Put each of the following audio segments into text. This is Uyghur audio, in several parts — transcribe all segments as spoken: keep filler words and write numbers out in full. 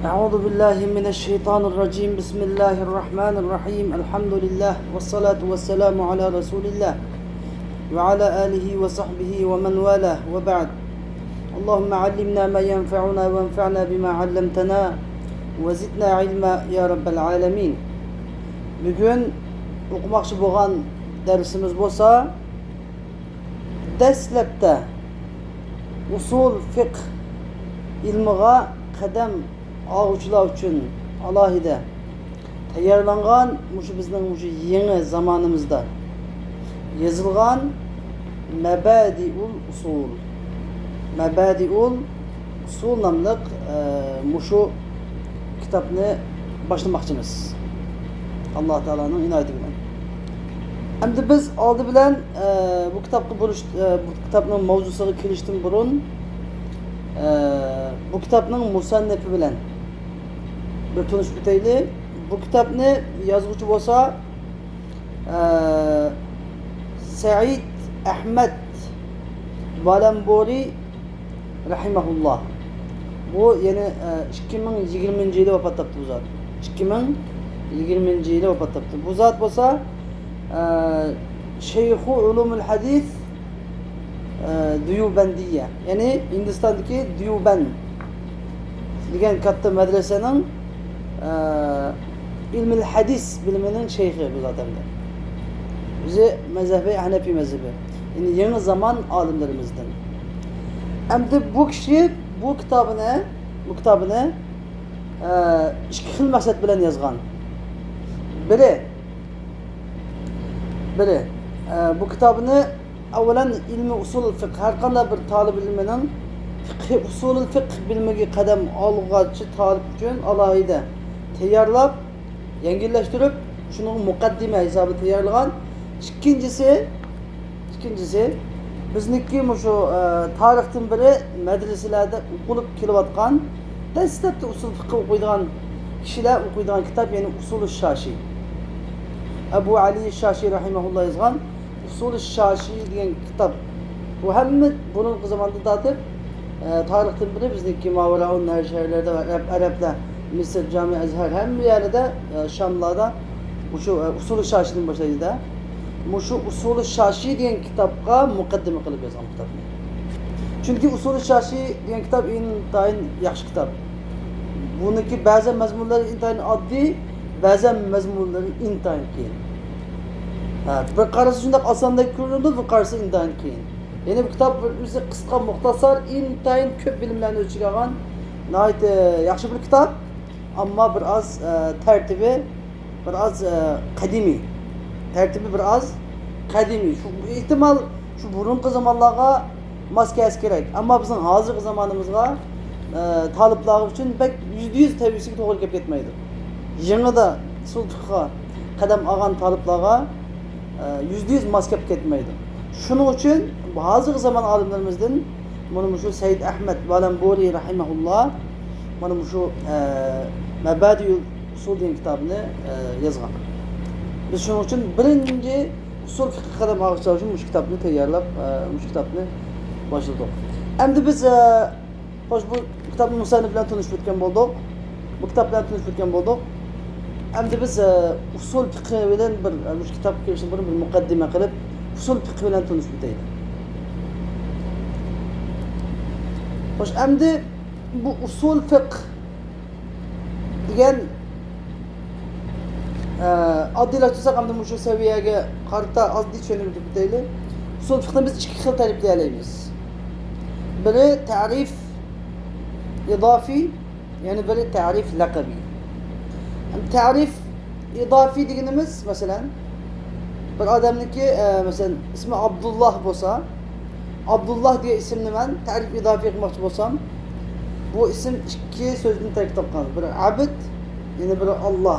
أعوذ بالله من الشيطان الرجيم. بسم الله الرحمن الرحيم. الحمد لله والصلاة والسلام على رسول الله وعلى آله وصحبه ومن والاه وبعد. اللهم علمنا ما ينفعنا وانفعنا بما علمتنا وزدنا علما يا رب العالمين. بۈگۈن ئوقۇماقچى بولغان دەرسىمىز بولسا، دەسلەپتە ئۇسۇل فىقھ ئىلمىغا قەدەم ئالغۇچىلار ئۈچۈن ئالاھىدە تەييارلانغان، مۇشۇ بىزنىڭ مۇشۇ يېڭى زامانىمىزدا يېزىلغان مەبەدىئۇل ئۇسۇل، مەبەدىئۇل ئۇسۇل ناملىق، ئە، مۇشۇ كىتابنى باشلىماقچىمىز، ئاللا تائالانىڭ ئىنايىتى بىلەن. ئەمدى بىز ئالدى بىلەن، ئە، بۇ كىتابقا بولۇش، ئە، بۇ كىتابنىڭ ماۋزۇسىغا كېلىشتىن بۇرۇن، ئە، بۇ كىتابنىڭ مۇسەننىپى بىلەن بىر تونۇشۇپ ئۆتەيلى. بۇ كىتابنى يازغۇچى بولسا، ئە، سەئىد ئەھمەد بالەمبورى رەھىمەھۇللا. بۇ يەنە، ئە، ئىككى مىڭ يىگىرمىنچى يىلى ۋاپات تاپتى بۇ زات. ئىككى مىڭ يىگىرمىنچى يىلى ۋاپات تاپتى. بۇ زات بولسا، ئە، شەيخۇ ئۇلۇمۇل ھەدىس، ئە، دىيۇبەندىيە، يەنى ھىندىستاندىكى دىيۇبەند دېگەن كاتتا مەدرىسەنىڭ، ئە، ئىلمىل ھەدىس بىلىمىنىڭ شەيخى بۇ زات ئەمدى. ئۆزى مەزھەبى ھەنەفىي مەزھىپى. يەنى يېڭى زامان ئالىملىرىمىزدىن. ئەمدى بۇ كىشى بۇ كىتابىنى، بۇ كىتابىنى، ئە، ئىككى خىل مەقسەت بىلەن يازغان. بىرى، بىرى، ئە، بۇ كىتابىنى ئەۋۋەلەن ئىلمى ئۇسۇلۇل فىقھ، ھەر قانداق بىر تالىب ئىلمىنىڭ فىقھى ئۇسۇلۇل فىقھ بىلىمىگە قەدەم ئالغۇچى تالىپ ئۈچۈن ئالاھىدە تەييارلاپ، يەڭگىللەشتۈرۈپ، شۇنىڭغا مۇقەددىمە ھېسابىدا تەييارلىغان. ئىككىنچىسى، ئىككىنچىسى، بىزنىڭكى مۇشۇ، ئە، تارىختىن بېرى مەدرىسىلەردە ئوقۇلۇپ كېلىۋاتقان، دەسلەپتە ئۇسۇل فىقھى ئوقۇيدىغان كىشىلەر ئوقۇيدىغان كىتاب، يەنى ئۇسۇلۇ شاشى. ئەبۇ ئەلى شاشى رەھىمەھۇللا يازغان ئۇسۇلى شاشى دېگەن كىتاب. بۇ ھەممە بۇرۇنقى زاماندىن تارتىپ، ئە، تارىختىن بېرى بىزنىڭكى ماۋەراءۇن نەھەر شەھەرلەردە ۋە ئەرەب، ئەرەبلەر، مىسىر، جامى ئەزھەر، ھەممە يەردە، ئە، شاملاردا مۇشۇ، ئە، ئۇسۇلى شاشىدىن باشلايدۇ-دە. مۇشۇ ئۇسۇلى شاشى دېگەن كىتابقا مۇقەددىمە قىلىپ يازغان كىتابنى. چۈنكى ئۇسۇلى شاشى دېگەن كىتاب ئىنتايىن ياخشى كىتاب. بۇنىڭكى بەزەن مەزمۇنلىرى ئىنتايىن ئاددىي، بەزەن مەزمۇنلىرى ئىنتايىن قىيىن. ھە، بىر قارىسا شۇنداق ئاساندەك كۆرۈنىدۇ، بىر قارىسا ئىنتايىن قىيىن. يەنى بۇ كىتاب بىر ئۆزى قىسقا، مۇختەسەر، ئىنتايىن كۆپ بىلىملەرنى ئۆز ئىچىگە ئالغان ناھايىتى ياخشى بىر كىتاب. ئەمما بىر ئاز، ئە، تەرتىپى بىر ئاز، ئە، قەدىمىي. تەرتىپى بىر ئاز قەدىمىي. شۇ، ئېھتىمال، شۇ بۇرۇنقى زامانلارغا ماس كەلسە كېرەك. ئەمما بىزنىڭ ھازىرقى زامانىمىزغا، ئە، تالىپلارغا ئۈچۈن بەك يۈزدە يۈز تەۋسىيەسىگە توغرا كېلىپ كەتمەيدۇ. يېڭىدا ئۇسۇل پىقىغا قەدەم ئالغان تالىپلارغا، ئە، يۈزدە يۈز ماس كەپ كەتمەيدۇ. شۇنىڭ ئۈچۈن ھازىرقى زامان ئالىملىرىمىزدىن مانا مۇشۇ سەئىد ئەھمەد بالەمبۇرى رەھىمەھۇللا مانا مۇشۇ، ئە، مەبەدىئۇل ئۇسۇل دېگەن كىتابىنى، ئە، يازغان. بىز شۇنىڭ ئۈچۈن بىرىنچى ئۇسۇل پىقىغا قەدەم ئالغۇچىلار ئۈچۈن مۇشۇ كىتابنى تەييارلاپ، ئە، مۇشۇ كىتابنى باشلىدۇق. ئەمدى بىز، ئە، خوش، بۇ كىتابنىڭ مۇسەننىپى بىلەن تونۇشۇپ ئۆتكەن بولدۇق. بۇ كىتاب بىلەن تونۇشۇپ ئۆتكەن بولدۇق. ئەمدى بىز، ئە، ئۇسۇل پىقى بىلەن بىر، ئە، مۇشۇ كىتابقا كىرىشتىن بۇرۇن بىر مۇقەددىمە قىلىپ، ئۇسۇل پىقى بىلەن تونۇشۇپ ئۆتەيلى. خوش، ئەمدى بۇ ئۇسۇل پىقى دېگەن، ئە، ئاددىيلاشتۇرساق، ئەمدى مۇشۇ سەۋىيەگە قارىتا ئاددىي چۈشەندۈرۈپ ئۆتەيلى. ئۇسۇل پىقنى بىز ئىككى خىل تەرىپلىيەلەيمىز. بىرى تەرىف ئىزافىي، يەنە بىرى تەرىف لەقەبىي. تەرىف ئىزافىي دېگىنىمىز، مەسىلەن، بىر ئادەمنىڭكى، ئە، مەسىلەن، ئىسمى ئابدۇللا بولسا، ئابدۇللا دېگەن ئىسىمنى مەن تەرىپ ئىزافىي قىلماقچى بولسام، بۇ ئىسىم ئىككى سۆزدىن تەركىب تاپقان. بىرى ئابد، يەنە بىرى ئاللا.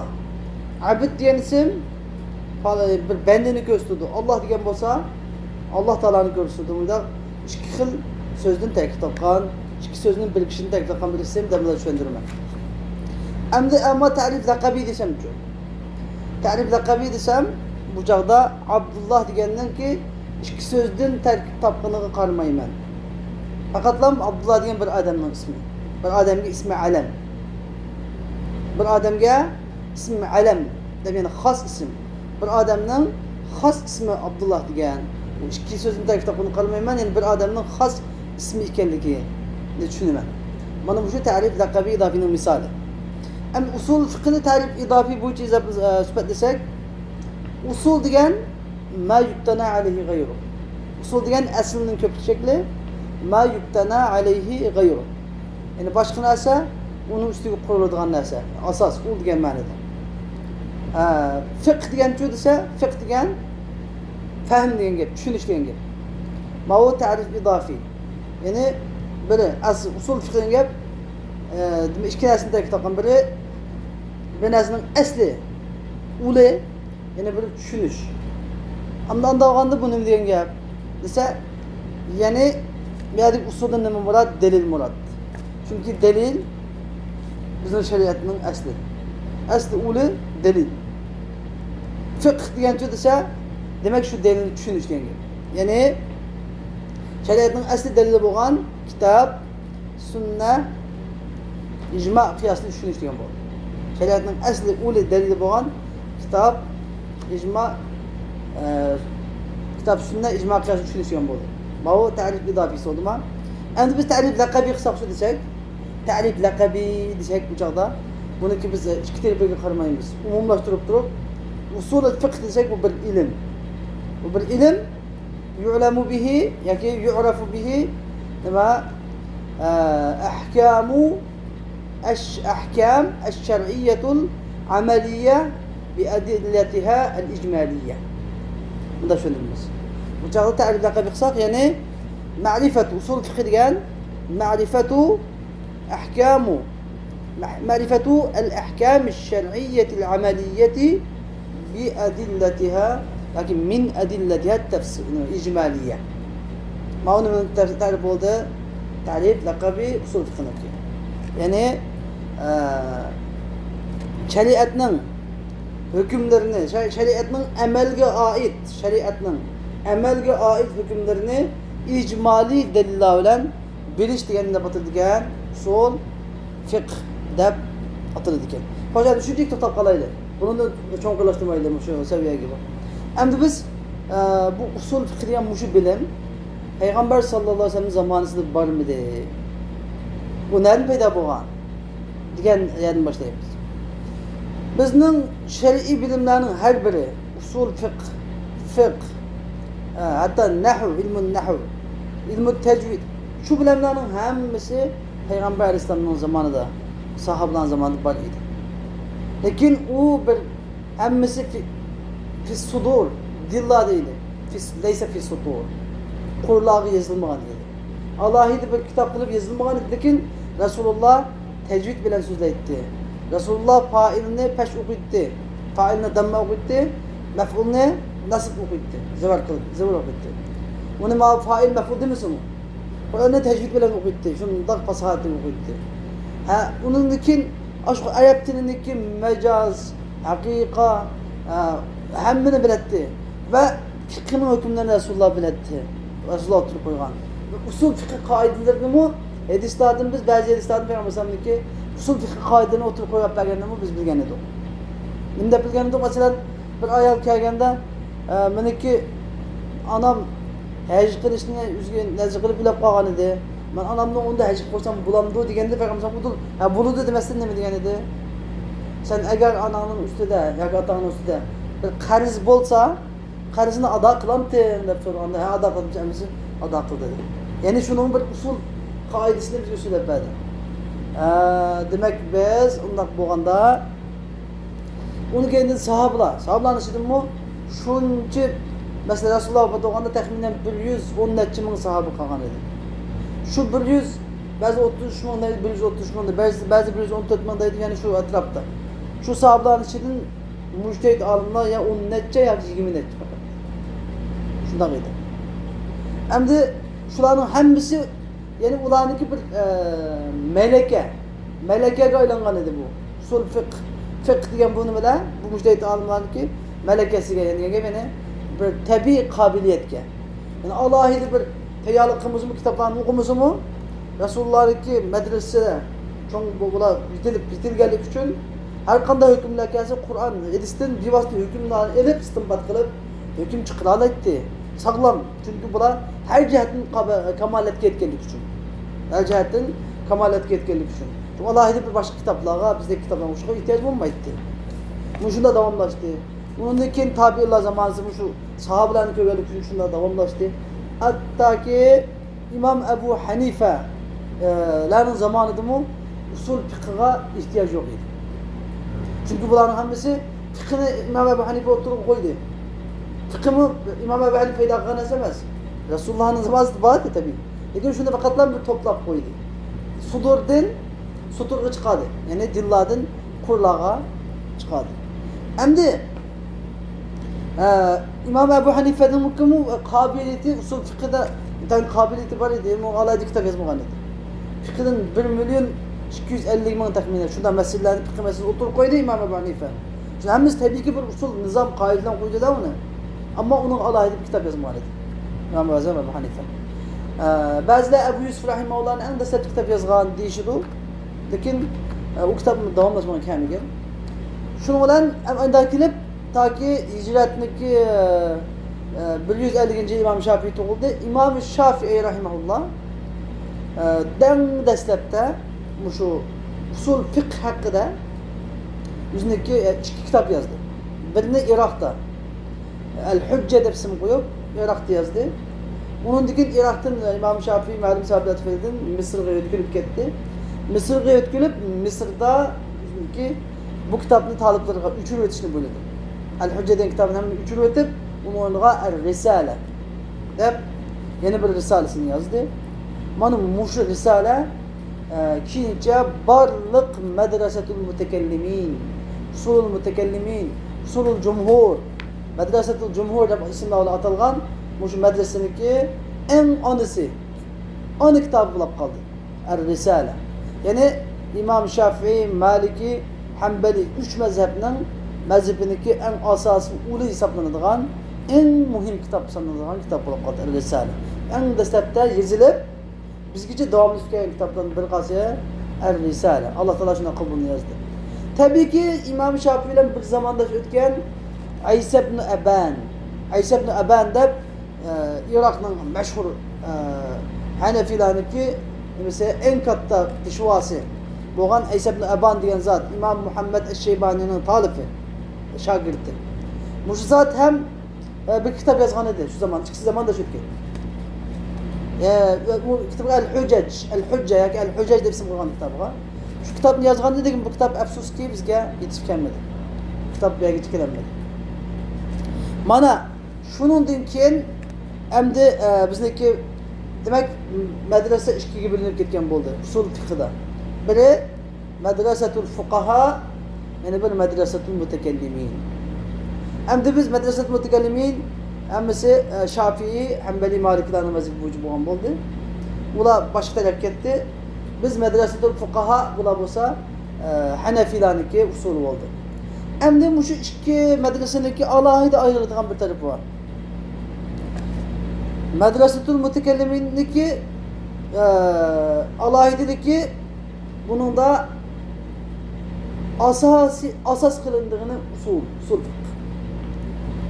ئابد دېگەن ئىسىم بىر بەندىنى كۆرسىتىدۇ. ئاللا دېگەن بولسا، ئاللا تائالانى كۆرسىتىدۇ. بۇنداق ئىككى خىل سۆزدىن تەركىب تاپقان، ئىككى سۆزنىڭ بىرىكىشىدىن تەركىب تاپقان بىر ئىسىم دەپ بۇلارنى چۈشەندۈرىمەن. ئەمدى ئەمما تەرىپ لەقەبىي دېسەمچۇ؟ تەرىپ لەقەبىي دېسەم، بۇ چاغدا ئابدۇللا دېگەننىڭكى ئىككى سۆزدىن تەركىب تاپقىنىغا قارىمايمەن. پەقەتلا ئابدۇللا دېگەن بىر ئادەمنىڭ ئىسمى. بىر ئادەمگە ئىسمى ئەلەم. بىر ئادەمگە ئىسم ئەلەم دەپ، يەنى خاس ئىسىم. بىر ئادەمنىڭ خاس ئىسمى ئابدۇللا دېگەن. بۇ ئىككى سۆزنى تەركىب تاپقىنىغا قارىمايمەن، يەنى بىر ئادەمنىڭ خاس ئىسمى ئىكەنلىكىنى چۈشىنىمەن. مانا مۇشۇ تەرىپ لەقەبى ئىزافىنىڭ مىسالى. ئەمدى ئۇسۇل فىقھىنى تەرىپ ئىزافى بويىچە ئىزاپ-، ئە، سۈپەتلىسەك، ئۇسۇل دېگەن ما يبتنى عليه غيره. ئۇسۇل دېگەن ئەسلىنىڭ كۆپلۈك شەكلى ما يبتنى عليه غيره. يەنى باشقا نەرسە، ئۇنىڭ ئۈستىگە قۇرۇلىدىغان نەرسە. ئاساس، ئۇل دېگەن مەنىدە. ھە، فىقھ دېگەنچۇ دېسە، فىقھ دېگەن پەھىم دېگەن گەپ، چۈشىنىش دېگەن گەپ. ماۋۇ تەرىپ ئىزافىي. يەنى بىرى ئەس-، ئۇسۇل فىقھ دېگەن گەپ، ئە، دېمەك، ئىككى نەرسىنى تەركىب تاپقان. بىرى، بىر نەرسىنىڭ ئەسلى، ئۇلى، يەنە بىر چۈشىنىش. ئەمدى ئانداق بولغاندا بۇ نېمە دېگەن گەپ دېسە، يەنى بۇ يەردىكى ئۇسۇلدىن نېمە مۇراد؟ دەلىل مۇراد. چۈنكى دەلىل بىزنىڭ شەرىئەتنىڭ ئەسلى. ئەسلى ئۇلى دەلىل. فىقھ دېگەنچۇ دېسە، دېمەك، شۇ دەلىلنى چۈشىنىش دېگەن گەپ. يەنى شەرىئەتنىڭ ئەسلى دەلىلى بولغان كىتاب، سۈننە، ئىجما قىياسنى چۈشىنىش دېگەن بولدى. شەرىئەتنىڭ ئەسلى ئۇلى دەلىلى بولغان كىتاب، ئىجما، ئە، كىتاب، سۈننە، ئىجما قىياسنى چۈشىنىش دېگەن بولدى. ماۋۇ تەرىپ ئىزافىيسى بولدىما؟ ئەمدى بىز تەرىپ لەقەبىي قىلساق شۇ دېسەك، تەرىپ لەقەبىي دېسەك بۇ چاغدا، بۇنىڭكى بىز ئىككى تەرىپىگە قارىمايمىز. ئومۇملاشتۇرۇپ تۇرۇپ، ئۇسۇل فىقھ دېسەك بۇ بىر ئىلىم. بۇ بىر ئىلىم. يعلم به ياكى يعرف به نېمە؟ ئە، ئەھكامۇ ئەش-، ئەھكام ئەششەرئىيەتۇل ئەمەلىيە بىئەدىللەتىھا ئەلئىجمالىيە. بۇنداق چۈشەندۈرىمىز. بۇ چاغدا تەرىپ لەقەبىي قىلساق، يەنى مەرىفەت، ئۇسۇل فىقھى دېگەن مەرىفەتۇ ئەھكامۇ، مە-، مەرىفەتۇ ئەل ئەھكام شەرئىيەتىل ئەمەلىيەتى بىئەدىللەتىھا ياكى مىن ئەدىللەتىھا تەفسىل، ئىجمالىيە. ماۋۇ نېمىنىڭ تەر-، تەرىپى بولدى؟ تەرىپ لەقەبى ئۇسۇل فىقھىنىڭكى. يەنى، ئە، شەرىئەتنىڭ ھۆكۈملىرىنى، شە-، شەرىئەتنىڭ ئەمەلگە ئائىت، شەرىئەتنىڭ ئەمەلگە ئائىت ھۆكۈملىرىنى ئىجمالىي دەلىللەر بىلەن بىلىش دېگەننى دەپ ئاتىلىدىكەن، ئۇسۇل فىقھ دەپ ئاتىلىدىكەن. خوش، ئەمدى شۇنچىلىك توختاپ قالايلى. بۇنى چوڭقۇرلاشتۇرمايلى مۇشۇ سەۋىيەگە. ئەمدى بىز، ئە، بۇ ئۇسۇل فىقھ دېگەن مۇشۇ بىلىم پەيغەمبەر ساللاللاھۇ ئەلەيھى ۋەسەللەم زامانىسىدا بارمىدى؟ بۇ نەدىن پەيدا بولغان؟ دېگەن يەردىن باشلايمىز. بىزنىڭ شەرئىي بىلىملەرنىڭ ھەر بىرى، ئۇسۇل فىقھ، فىقھ، ئە، ھەتتا نەھۋ، ئىلمۇ نەھۋ، ئىلمۇ تەجۋىد، شۇ بىلىملەرنىڭ ھەممىسى پەيغەمبەر ئەلەيھىسسالامنىڭ زامانىدا، ساھابىلارنىڭ زامانىدا بار ئىدى. لېكىن ئۇ بىر ھەممىسى في، في الصدور، دىللاردا ئىدى. في، ليس في السطور. قۇرلارغا يېزىلمىغان ئىدى. ئالاھىدە بىر كىتاب قىلىپ يېزىلمىغان ئىدى، لېكىن رەسۇلۇللا تەجۋىد بىلەن سۆزلەيتتى. رەسۇلۇللا فائىلنى پەش ئوقۇيتتى، فائىلنى دامما ئوقۇيتتى، مەفئۇلنى نەسب ئوقۇيتتى، زىۋار قىلىپ، زىۋار ئوقۇيتتى. ئۇنى ماۋۇ فائىل مەفئۇل دېمىسىمۇ؟ قۇرئاننى تەجۋىد بىلەن ئوقۇيتتى، شۇنداق پاساھەتلىك ئوقۇيتتى. ھە، ئۇنىڭدىن كېيىن ئاشۇ ئەرەب تىلىدىكى مەجاز، ھەقىقە، ھە، ھەممىنى بىلەتتى. ۋە فىقھنىڭ ھۆكۈملىرىنى رەسۇلۇللا بىلەتتى. رەسۇلۇللا ئوتتۇرىغا قويغان. ئۇسۇل فىقھ قائىدىلىرىنىمۇ ھەدىسلاردىن بىز، بەزى ھەدىسلاردىن پەيغەمبەر ئەلەيھىسسالامنىڭكى ئۇسۇل فىقھ قائىدىلىرىنى ئوتتۇرىغا قويۇپ بەرگەننىمۇ بىز بىلگەن ئىدۇق. نېمە دەپ بىلگەن ئىدۇق؟ مەسىلەن، بىر ئايال كەلگەندە، ئە، مېنىڭكى ئانام ھەج قىلىشنى ئۆزىگە نەزەر قىلىپ ئۆلۈپ قالغان ئىدى. مەن ئانامنىڭ ئورنىدا ھەج قىلىپ قويسام بولامدۇ دېگەندە، پەيغەمبەر ئۇدۇل، ھە، بولىدۇ دېمەستىن نېمە دېگەن ئىدى؟ سەن ئەگەر ئاناڭنىڭ ئۈستىدە ياكى ئاتاڭنىڭ ئۈستىدە بىر قەرز بولسا، قەرزنى ئادا قىلامتىڭ دەپ سورىغاندا، ھە، ئادا قىلدىم، ھەممىسى ئادا قىلدى دېدى. يەنى شۇنىڭ بىر ئۇسۇل قائىدىسىنى بىزگە سۆزلەپ بەردى. ھە، دېمەك، بىز ئۇنداق بولغاندا، ئۇنىڭ كەينىدىن ساھابىلار، ساھابىلارنىڭ ئىچىدىنمۇ شۇنچە، مەسىلەن، رەسۇلۇللا ۋاپات بولغاندا تەخمىنەن بىر يۈز ئون نەچچە مىڭ ساھابە قالغان ئىدى. شۇ بىر يۈز، بەزى ئوتتۇز ئۈچ مىڭ دەيدۇ، بىر يۈز ئوتتۇز ئۈچ مىڭ دەيدۇ، بەزى، بەزى بىر يۈز ئون تۆت مىڭ دەيدۇ، يەنى شۇ ئەتراپتا. شۇ ساھابىلارنىڭ ئىچىدىن مۇجتەھىد ئالىملار يا ئون نەچچە ياكى يىگىرمە نەچچە پەقەت. شۇنداق ئىدى. ئەمدى شۇلارنىڭ ھەممىسى، يەنى ئۇلارنىڭكى بىر، ئە، مەلەكە، مەلەكەگە ئايلانغان ئىدى بۇ. ئۇسۇل فىقھ، فىقھ دېگەن بۇ نېمىلەر؟ بۇ مۇجتەھىد ئالىملارنىڭكى مەلەكەسىگە، يەنى دېگەن گەپ، يەنى بىر تەبىئىي قابىلىيەتكە. يەنى ئالاھىدە بىر تەييارلىق قىلمىسىمۇ، كىتابلارنى ئوقۇمىسىمۇ، رەسۇلۇللانىڭكى مەدرىسىدە چوڭ بۇ-، بۇلار يېتىلىپ، يېتىلگەنلىكى ئۈچۈن ھەر قانداق ھۆكۈملەر كەلسە، قۇرئان، ھەدىستىن بىۋاسىتە ھۆكۈملەرنى ئېلىپ، ئىستىنبات قىلىپ، ھۆكۈم چىقىرالايتتى. ساغلام. چۈنكى بۇلار ھەر جەھەتتىن قابا-، كامالەتكە يەتكەنلىكى ئۈچۈن. ھەر جەھەتتىن كامالەتكە يەتكەنلىكى ئۈچۈن. شۇ ئالاھىدە بىر باشقا كىتابلارغا، بىزدەك كىتابلارغا ئوخشاشقا ئېھتىياج بولمايتتى. مۇشۇنداق داۋاملاشتى. ئۇنىڭدىن كېيىن تابىئىنلار زامانىسى مۇشۇ ساھابىلەرنى كۆرگەنلىكى ئۈچۈن شۇنداق داۋاملاشتى. ھەتتاكى ئىمام ئەبۇ ھەنىفە، ئە، لەرنىڭ زامانىدىمۇ ئۇسۇل پىقىغا ئېھتىياج يوق ئىدى. چۈنكى بۇلارنىڭ ھەممىسى پىقىنى ئىمام ئەبۇ ھەنىفە ئوتتۇرىغا قويدى. پىقىمۇ ئىمام ئەبۇ ھەنىفە پەيدا قىلغان نەرسە ئەمەس. رەسۇلۇللانىڭ زامانىسىدا بار ئىدى، تەبىئىي. لېكىن شۇنى پەقەتلا بىر توپلاپ قويدى. سۇدۇردىن سۇتۇرغا چىقاردى. يەنى دىللاردىن قۇرلارغا چىقاردى. ئەمدى، ئە، ئىمام ئەبۇ ھەنىفەنىڭمۇ قابىلىيىتى، ئۇسۇل فىقھىدا ئىنتايىن قابىلىيىتى بار ئىدى. ئەمما ئالاھىدە كىتاب يازمىغان ئىدى. فىقھىدىن بىر مىليون ئىككى يۈز ئەللىك مىڭ تەخمىنەن شۇنداق مەسىلىلەرنى، فىقھ مەسىلىسىنى ئوتتۇرىغا قويدى ئىمام ئەبۇ ھەنىفە. شۇ ھەممىسى تەبىئىيكى بىر ئۇسۇل، نىزام، قائىدە بىلەن قويدى-دە ئۇنى. ئەمما ئۇنىڭ ئالاھىدە بىر كىتاب يازمىغان ئىدى. ئىمام ئەزەم ئەبۇ ھەنىفە. ئە، بەزىلەر ئەبۇ يۈسۈپ رەھىمەھۇللانى ئەڭ دەسلەپكى كىتاب يازغان دېيىشىدۇ. لېكىن، ئە، ئۇ كىتاب داۋاملاشمىغان، كەلمىگەن. شۇنىڭ بىلەن ئەم-، ئەندىن كېلىپ تاكى ھىجرەتنىكى، ئە، ئە، بىر يۈز ئەللىكىنچى يىل ئىمام شافىئى تۇغۇلدى. ئىمام شافىئى رەھىمەھۇللا، ئە، دەڭ دەسلەپتە مۇشۇ ئۇسۇل فىقھ ھەققىدە ئۆزىنىڭكى، ئە، ئىككى كىتاب يازدى. بىرىنى ئىراقتا، ئەل ھۇججە دەپ ئىسىم قويۇپ، ئىراقتا يازدى. ئۇنىڭدىن كېيىن ئىراقتىن ئىمام شافىئى مەلۇم سەۋەبلەر تۈپەيلىدىن مىسىرغا يۆتكىلىپ كەتتى. مىسىرغا يۆتكىلىپ، مىسىردا ئۆزىنىڭكى بۇ كىتابنى تالىپلىرىغا ئۆچۈرۈۋېتىشنى بۇيرۇدى. ئەل ھۇججە دېگەن كىتابنى ھەممىنى ئۆچۈرۈۋېتىپ، ئۇنىڭ ئورنىغا ئەر رىسالە دەپ يەنە بىر رىسالىسىنى يازدى. مانا مۇشۇ رىسالە ئە، كېيىنچە بارلىق مەدرەسەتۇل مۇتەكەللىمىن، ئۇسۇلۇل مۇتەكەللىمىن، ئۇسۇلۇل جۇمھۇر، مەدرەسەتۇل جۇمھۇر دەپ ئىسىملار بىلەن ئاتالغان مۇشۇ مەدرەسىنىڭكى ئەڭ ئانىسى، ئانا كىتابى بولۇپ قالدى. ئەر رىسالە. يەنى ئىمام شافىئى، مالىكى، ھەمبەلى ئۈچ مەزھەپنىڭ مەزھىپىنىڭكى ئەڭ ئاساسىي ئۇلى ھېسابلىنىدىغان، ئەڭ مۇھىم كىتاب سانىلىدىغان كىتاب بولۇپ قالدى، ئەر رىسالە. ئەڭ دەسلەپتە يېزىلىپ، بىزگىچە داۋاملىشىپ كەلگەن كىتابلاردىن بىر قانچە ئەر رىسالە. ئاللا تائالا شۇنداق قىلىپ بۇنى يازدى. تەبىئىيكى، ئىمام شافىئى بىلەن بىر زامانداش ئۆتكەن ئەيسە ئىبن ئەبان. ئەيسە ئىبن ئەبان دەپ، ئە، ئىراقنىڭ مەشھۇر، ئە، ھەنەفىيلارنىڭكى نېمىسى، ئەڭ كاتتا پېشۋاسى بولغان ئەيسە ئىبن ئەبان دېگەن زات، ئىمام مۇھەممەد ئەششەيبانىنىڭ تالىپى، شاگىرتى. مۇشۇ زات ھەم ئە، بىر كىتاب يازغان ئىدى، شۇ زامان، ئىككىسى زامانداش ئۆتكەن. ئە، ئۇ كىتابقا ئەل ھۇجەج، ئەل ھۇججە ياكى ئەل ھۇجەج دەپ ئىسىم قويغان كىتابىغا. شۇ كىتابنى يازغان ئىدى، لېكىن بۇ كىتاب ئەپسۇسكى بىزگە يېتىشىپ كەلمىدى. كىتاب بەرگىچە كېلەلمىدى. مانا، شۇنىڭدىن كېيىن ئەمدى، ئە، بىزنىڭكى، دېمەك، مەدرەسە ئىككىگە بۆلۈنۈپ كەتكەن بولدى، ئۇسۇل فىقھىدا. بىرى مەدرەسەتۇل فۇقاھا، يەنە بىر مەدرەسەتۇل مۇتەكەللىمىن. ئەمدى بىز مەدرەسەتۇل مۇتەكەللىمىن ھەممىسى، ئە، شافىئىي، ھەمبەلىي، مالىكىلارنىڭ مەزھىپى بويىچە بولغان بولدى. ئۇلار باشقا تەرەپكە كەتتى. بىز مەدرەسەتۇل فۇقاھا، بۇلار بولسا، ئە، ھەنەفىيلارنىڭكى ئۇسۇلى بولدى. ئەمدى مۇشۇ ئىككى مەدرەسىنىڭكى ئالاھىدە ئايرىلىدىغان بىر تەرىپى بار. مەدرەسەتۇل مۇتەكەللىمىننىكى، ئە، ئالاھىدىلىكى بۇنىڭدا ئاساسىي، ئاساس قىلىنىدىغىنى ئۇسۇل، ئۇسۇل فىقھ.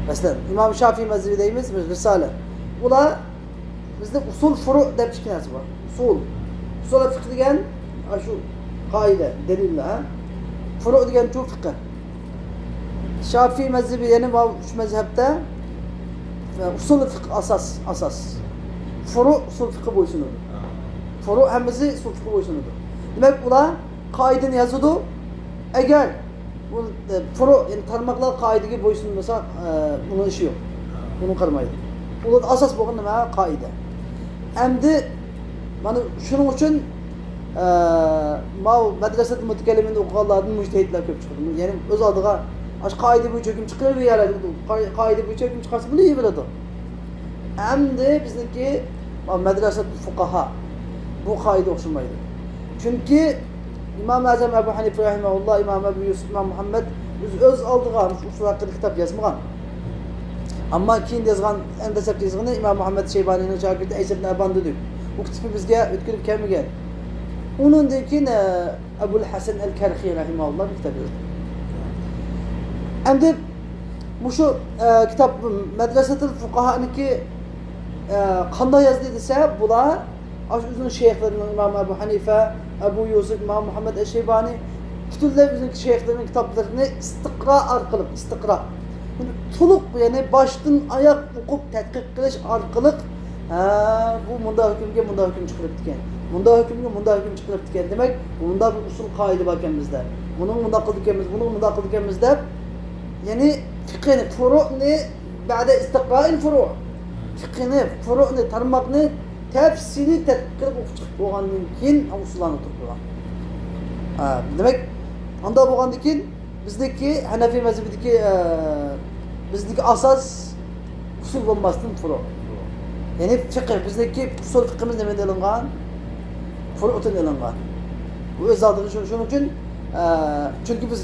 مەسىلەن، ئىمام شافىئى مەزھىپى دەيمىز، بىز رىسالە. ئۇلار، بىزدە ئۇسۇل، فۇرۇ دەپ ئىككى نەرسە بار. ئۇسۇل. ئۇسۇل فىقھ دېگەن، ئاشۇ قائىدە، دەلىللەر. فۇرۇ دېگەنچۇ فىقھ. شافىئىي مەزھىپى، يەنى ماۋۇ ئۈچ مەزھەپتە، ئە، ئۇسۇل فىقھ ئاساس، ئاساس. فۇرۇ ئۇسۇل فىقھقا بويسۇنىدۇ. فۇرۇ ھەممىسى ئۇسۇل فىقھقا بويسۇنىدۇ. دېمەك، ئۇلار قائىدىنى يازىدۇ. ئەگەر بۇ، ئە، فۇرۇ، يەنى تارماقلار قائىدىگە بويسۇنمىسا، ئە، ئۇنىڭ ئىشى يوق. ئۇنىڭغا قارىمايدۇ. ئۇلاردا ئاساس بولغان نېمە؟ قائىدە. ئەمدى مانا شۇنىڭ ئۈچۈن، ئە، ماۋۇ مەدرەسەتۇل مۇتەكەللىمىندا ئوقۇغانلاردىن مۇجتەھىدلەر كۆپ چىقىدۇ. يەنى ئۆز ئالدىغا ئاشۇ قائىدە بويىچە ھۆكۈم چىقىرىۋېرەلەيدۇ. قائىدە بويىچە ھۆكۈم چىقارسا بولۇۋېرىدۇ. ئەمدى بىزنىڭكى مەدرەسەتۇل فۇقاھا بۇ قائىدە ئوخشىمايدۇ. چۈنكى ئىمام ئەزەم ئەبۇ ھەنىفە رەھىمەھۇللا، ئىمام ئەبۇ يۈسۈپ، ئىمام مۇھەممەد ئۆز، ئۆز ئالدىغا مۇشۇ ئۇسۇل ھەققىدە كىتاب يازمىغان. ئەمما كېيىن يازغان، ئەڭ دەسلەپكى يازغىنى ئىمام مۇھەممەد شەيبانىنىڭ شاگىرتى ئەيسە ئىبن ئەبان دېدۇق. ئۇ كىتابى بىزگە يۆتكىلىپ كەلمىگەن. ئۇنىڭدىن كېيىن، ئە، ئەبۇل ھەسەن ئەل كەرخى رەھىمەھۇللا بىر كىتاب يازدى. ئەمدى مۇشۇ، ئە، كىتاب مەدرەسەتۇل فۇقاھانىكى، ئە، قانداق يازدى دېسە، بۇلار ئاشۇ ئۆزىنىڭ شەيخلىرىنىڭ، ئىمام ئەبۇ ھەنىفە، ئەبۇ يۈسۈپ، ئىمام مۇھەممەد ئەششەيبانى، پۈتۈنلەي ئۆزىنىڭ شەيخلىرىنىڭ كىتابلىرىنى ئىستىقرا ئارقىلىق، ئىستىقرا، يەنى تولۇق، يەنى باشتىن ئاياغ ئوقۇپ تەتقىق قىلىش ئارقىلىق، ھە، بۇ مۇنداق ھۆكۈمگە مۇنداق ھۆكۈم چىقىرىپتىكەن، مۇنداق ھۆكۈمگە مۇنداق ھۆكۈم چىقىرىپتىكەن، دېمەك، مۇنداق بىر ئۇسۇل قائىدە باركەن بىزدە، بۇنىڭ مۇنداق قىلىدىكەنمىز، بۇنىڭ مۇنداق قىلىدىكەنمىز دەپ، يەنى فىقھنى، فۇرۇئنى، بەدە ئىستىقرائىل فۇرۇ، فىقھنى، فۇرۇئنى، تارماقنى تەپسىلىي تەتقىق قىلىپ ئوقۇپ چىقىپ بولغاندىن كېيىن ئۇسۇللارنى تۇرۇپ قويغان. ھە، دېمەك، ئانداق بولغاندىن كېيىن بىزدىكى ھەنەفىي مەزھىپىدىكى، ئە، بىزدىكى ئاساس ئۇسۇل بولماستىن فۇرۇ. يەنى فىقىھ، بىزدىكى ئۇسۇل فىقىھىمىز نېمىدىن ئېلىنغان؟ فۇرۇدىن ئېلىنغان. بۇ ئۆز ئالدىغا شۇ-، شۇنىڭ ئۈچۈن، ئە، چۈنكى بىز،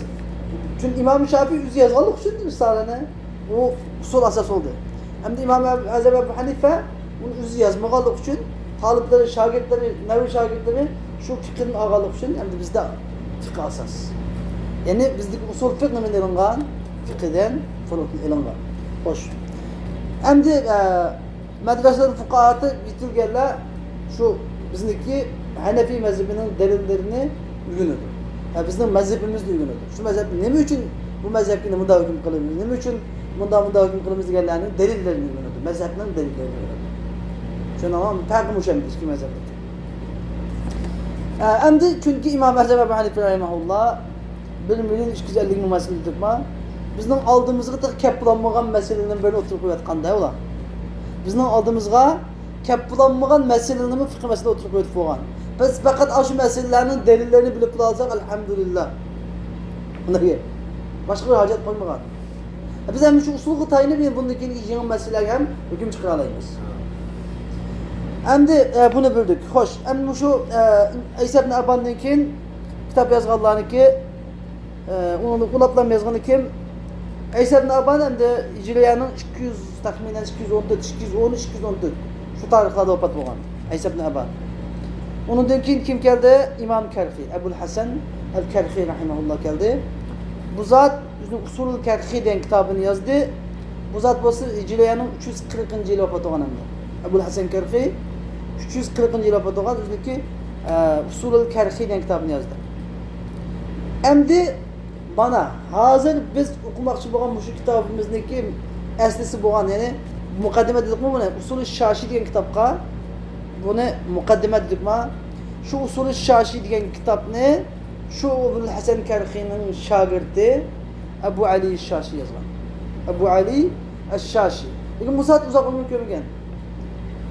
چۈنكى ئىمام شافىي ئۆزى يازغانلىقى ئۈچۈن رىسالىنى، ئۇ ئۇسۇل ئاساس بولدى. ئەمدى ئىمام ئەزەم ئەبۇ ھەنىفە ئۇنى ئۆزى يازمىغانلىقى ئۈچۈن، تالىپلىرى، شاگىرتلىرى، نەۋرى شاگىرتلىرى شۇ فىقىھنى ئالغانلىقى ئۈچۈن، ئەمدى بىزدە فىقىھ ئاساس. يەنى بىزدىكى ئۇسۇل فىقىھ نېمىدىن ئېلىنغان؟ فىقىھدىن، فۇرۇدىن ئېلىنغان. خوش. ئەمدى، ئە، مەدرەسەتۇل فۇقاھادا يېتىلگەنلەر شۇ بىزنىڭكى ھەنەفىي مەزھىپىنىڭ دەلىللىرىنى ئۆگىنىدۇ. ھە، بىزنىڭ مەزھىپىمىزنى ئۆگىنىدۇ. شۇ مەزھەپ نېمە ئۈچۈن بۇ مەزھەپكە مۇنداق ھۆكۈم قىلىمىز، نېمە ئۈچۈن مۇنداق، مۇنداق ھۆكۈم قىلىمىز دېگەنلەرنىڭ دەلىللىرىنى ئۆگىنىدۇ. مەزھەپنىڭ دەلىللىرىنى ئۆگىنىدۇ. شۇنىڭ پەرقى مۇشۇ ئەمدى ئىككى مەزھەپتىكى. ئە، ئەمدى چۈنكى ئىمام ئەزەم ئەبۇ ھەنىفە رەھىمەھۇللا بىر مىليون ئىككى يۈز ئەللىك مىڭ مەسىلە دېدۇقما؟ بىزنىڭ ئالدىمىزغا تېخى كەپ بولالمىغان مەسىلىلەرنىڭ بىرىنى ئوتتۇرىغا قويۇۋاتقاندا ئۇلار. بىزنىڭ ئالدىمىزغا كەپ بولالمىغان مەسىلىلەرنىمۇ فىقھىي مەسىلە ئوتتۇرىغا قويۇپ بولغان. بىز پەقەت ئاشۇ مەسىلىلەرنىڭ دەلىللىرىنى بىلىپ بولالىساق، ئەلھەمدۇلىللا. باشقا بىر ھاجەت قويمىغان. بىز ھەم شۇ ئۇسۇلغا تايىنىپ، بۇندىن كېيىنكى يېڭى مەسىلىلەرگە ھەم ھۆكۈم چىقىرالايمىز. ئەمدى، ئە، بۇنى بىلدۇق. خوش، ئەمدى مۇشۇ، ئە، ئەيسا ئىبن ئابباندىن كېيىن كىتاب يازغانلارنىڭكى، ئە، ئۇنى ئۇلاپلام يازغىنى كىم؟ ئەيسا ئىبن ئاببان ئەمدى ھىجرىيەنىڭ ئىككى يۈز، تەخمىنەن ئىككى يۈز ئون تۆت، ئىككى يۈز ئون ئۈچ، ئىككى يۈز ئون تۆت، شۇ تارىخلاردا ۋاپات بولغان ئەيسا ئىبن ئاببان. ئۇنىڭدىن كېيىن كىم كەلدى؟ ئىمام كەرخىي، ئەبۇل ھەسەن ئەل كەرخىي رەھىمەھۇللا كەلدى. بۇ زات ئۆزىنىڭ ئۇسۇلۇل كەرخىي دېگەن كىتابىنى يازدى. بۇ زات بولسا ھىجرىيەنىڭ ئۈچ يۈز قىرىقىنچى يىلى ۋاپات بولغان ئەمدى. ئەبۇل ھەسەن كەرخىي ئۈچ يۈز قىرىقىنچى يىلى ۋاپات بولغان، ئۆزىنىڭكى، ئە، ئۇسۇلۇل كەرخىي دېگەن كىتابىنى يازدى. ئەمدى مانا ھازىر بىز ئوقۇماقچى بولغان مۇشۇ كىتابىمىزنىڭكى ئەسلىسى بولغان، يەنى مۇقەددىمە دېدۇقمۇ بۇنى؟ ئۇسۇلۇ شاشى دېگەن كىتابقا بۇنى مۇقەددىمە دېدۇقما؟ شۇ ئۇسۇلۇ شاشى دېگەن كىتابنى شۇ ئەبۇل ھەسەن كەرخىينىڭ شاگىرتى ئەبۇ ئەلى شاشى يازغان. ئەبۇ ئەلى ئەششاشى. لېكىن بۇ زات ئۇزاق ئۆمۈر كۆرمىگەن.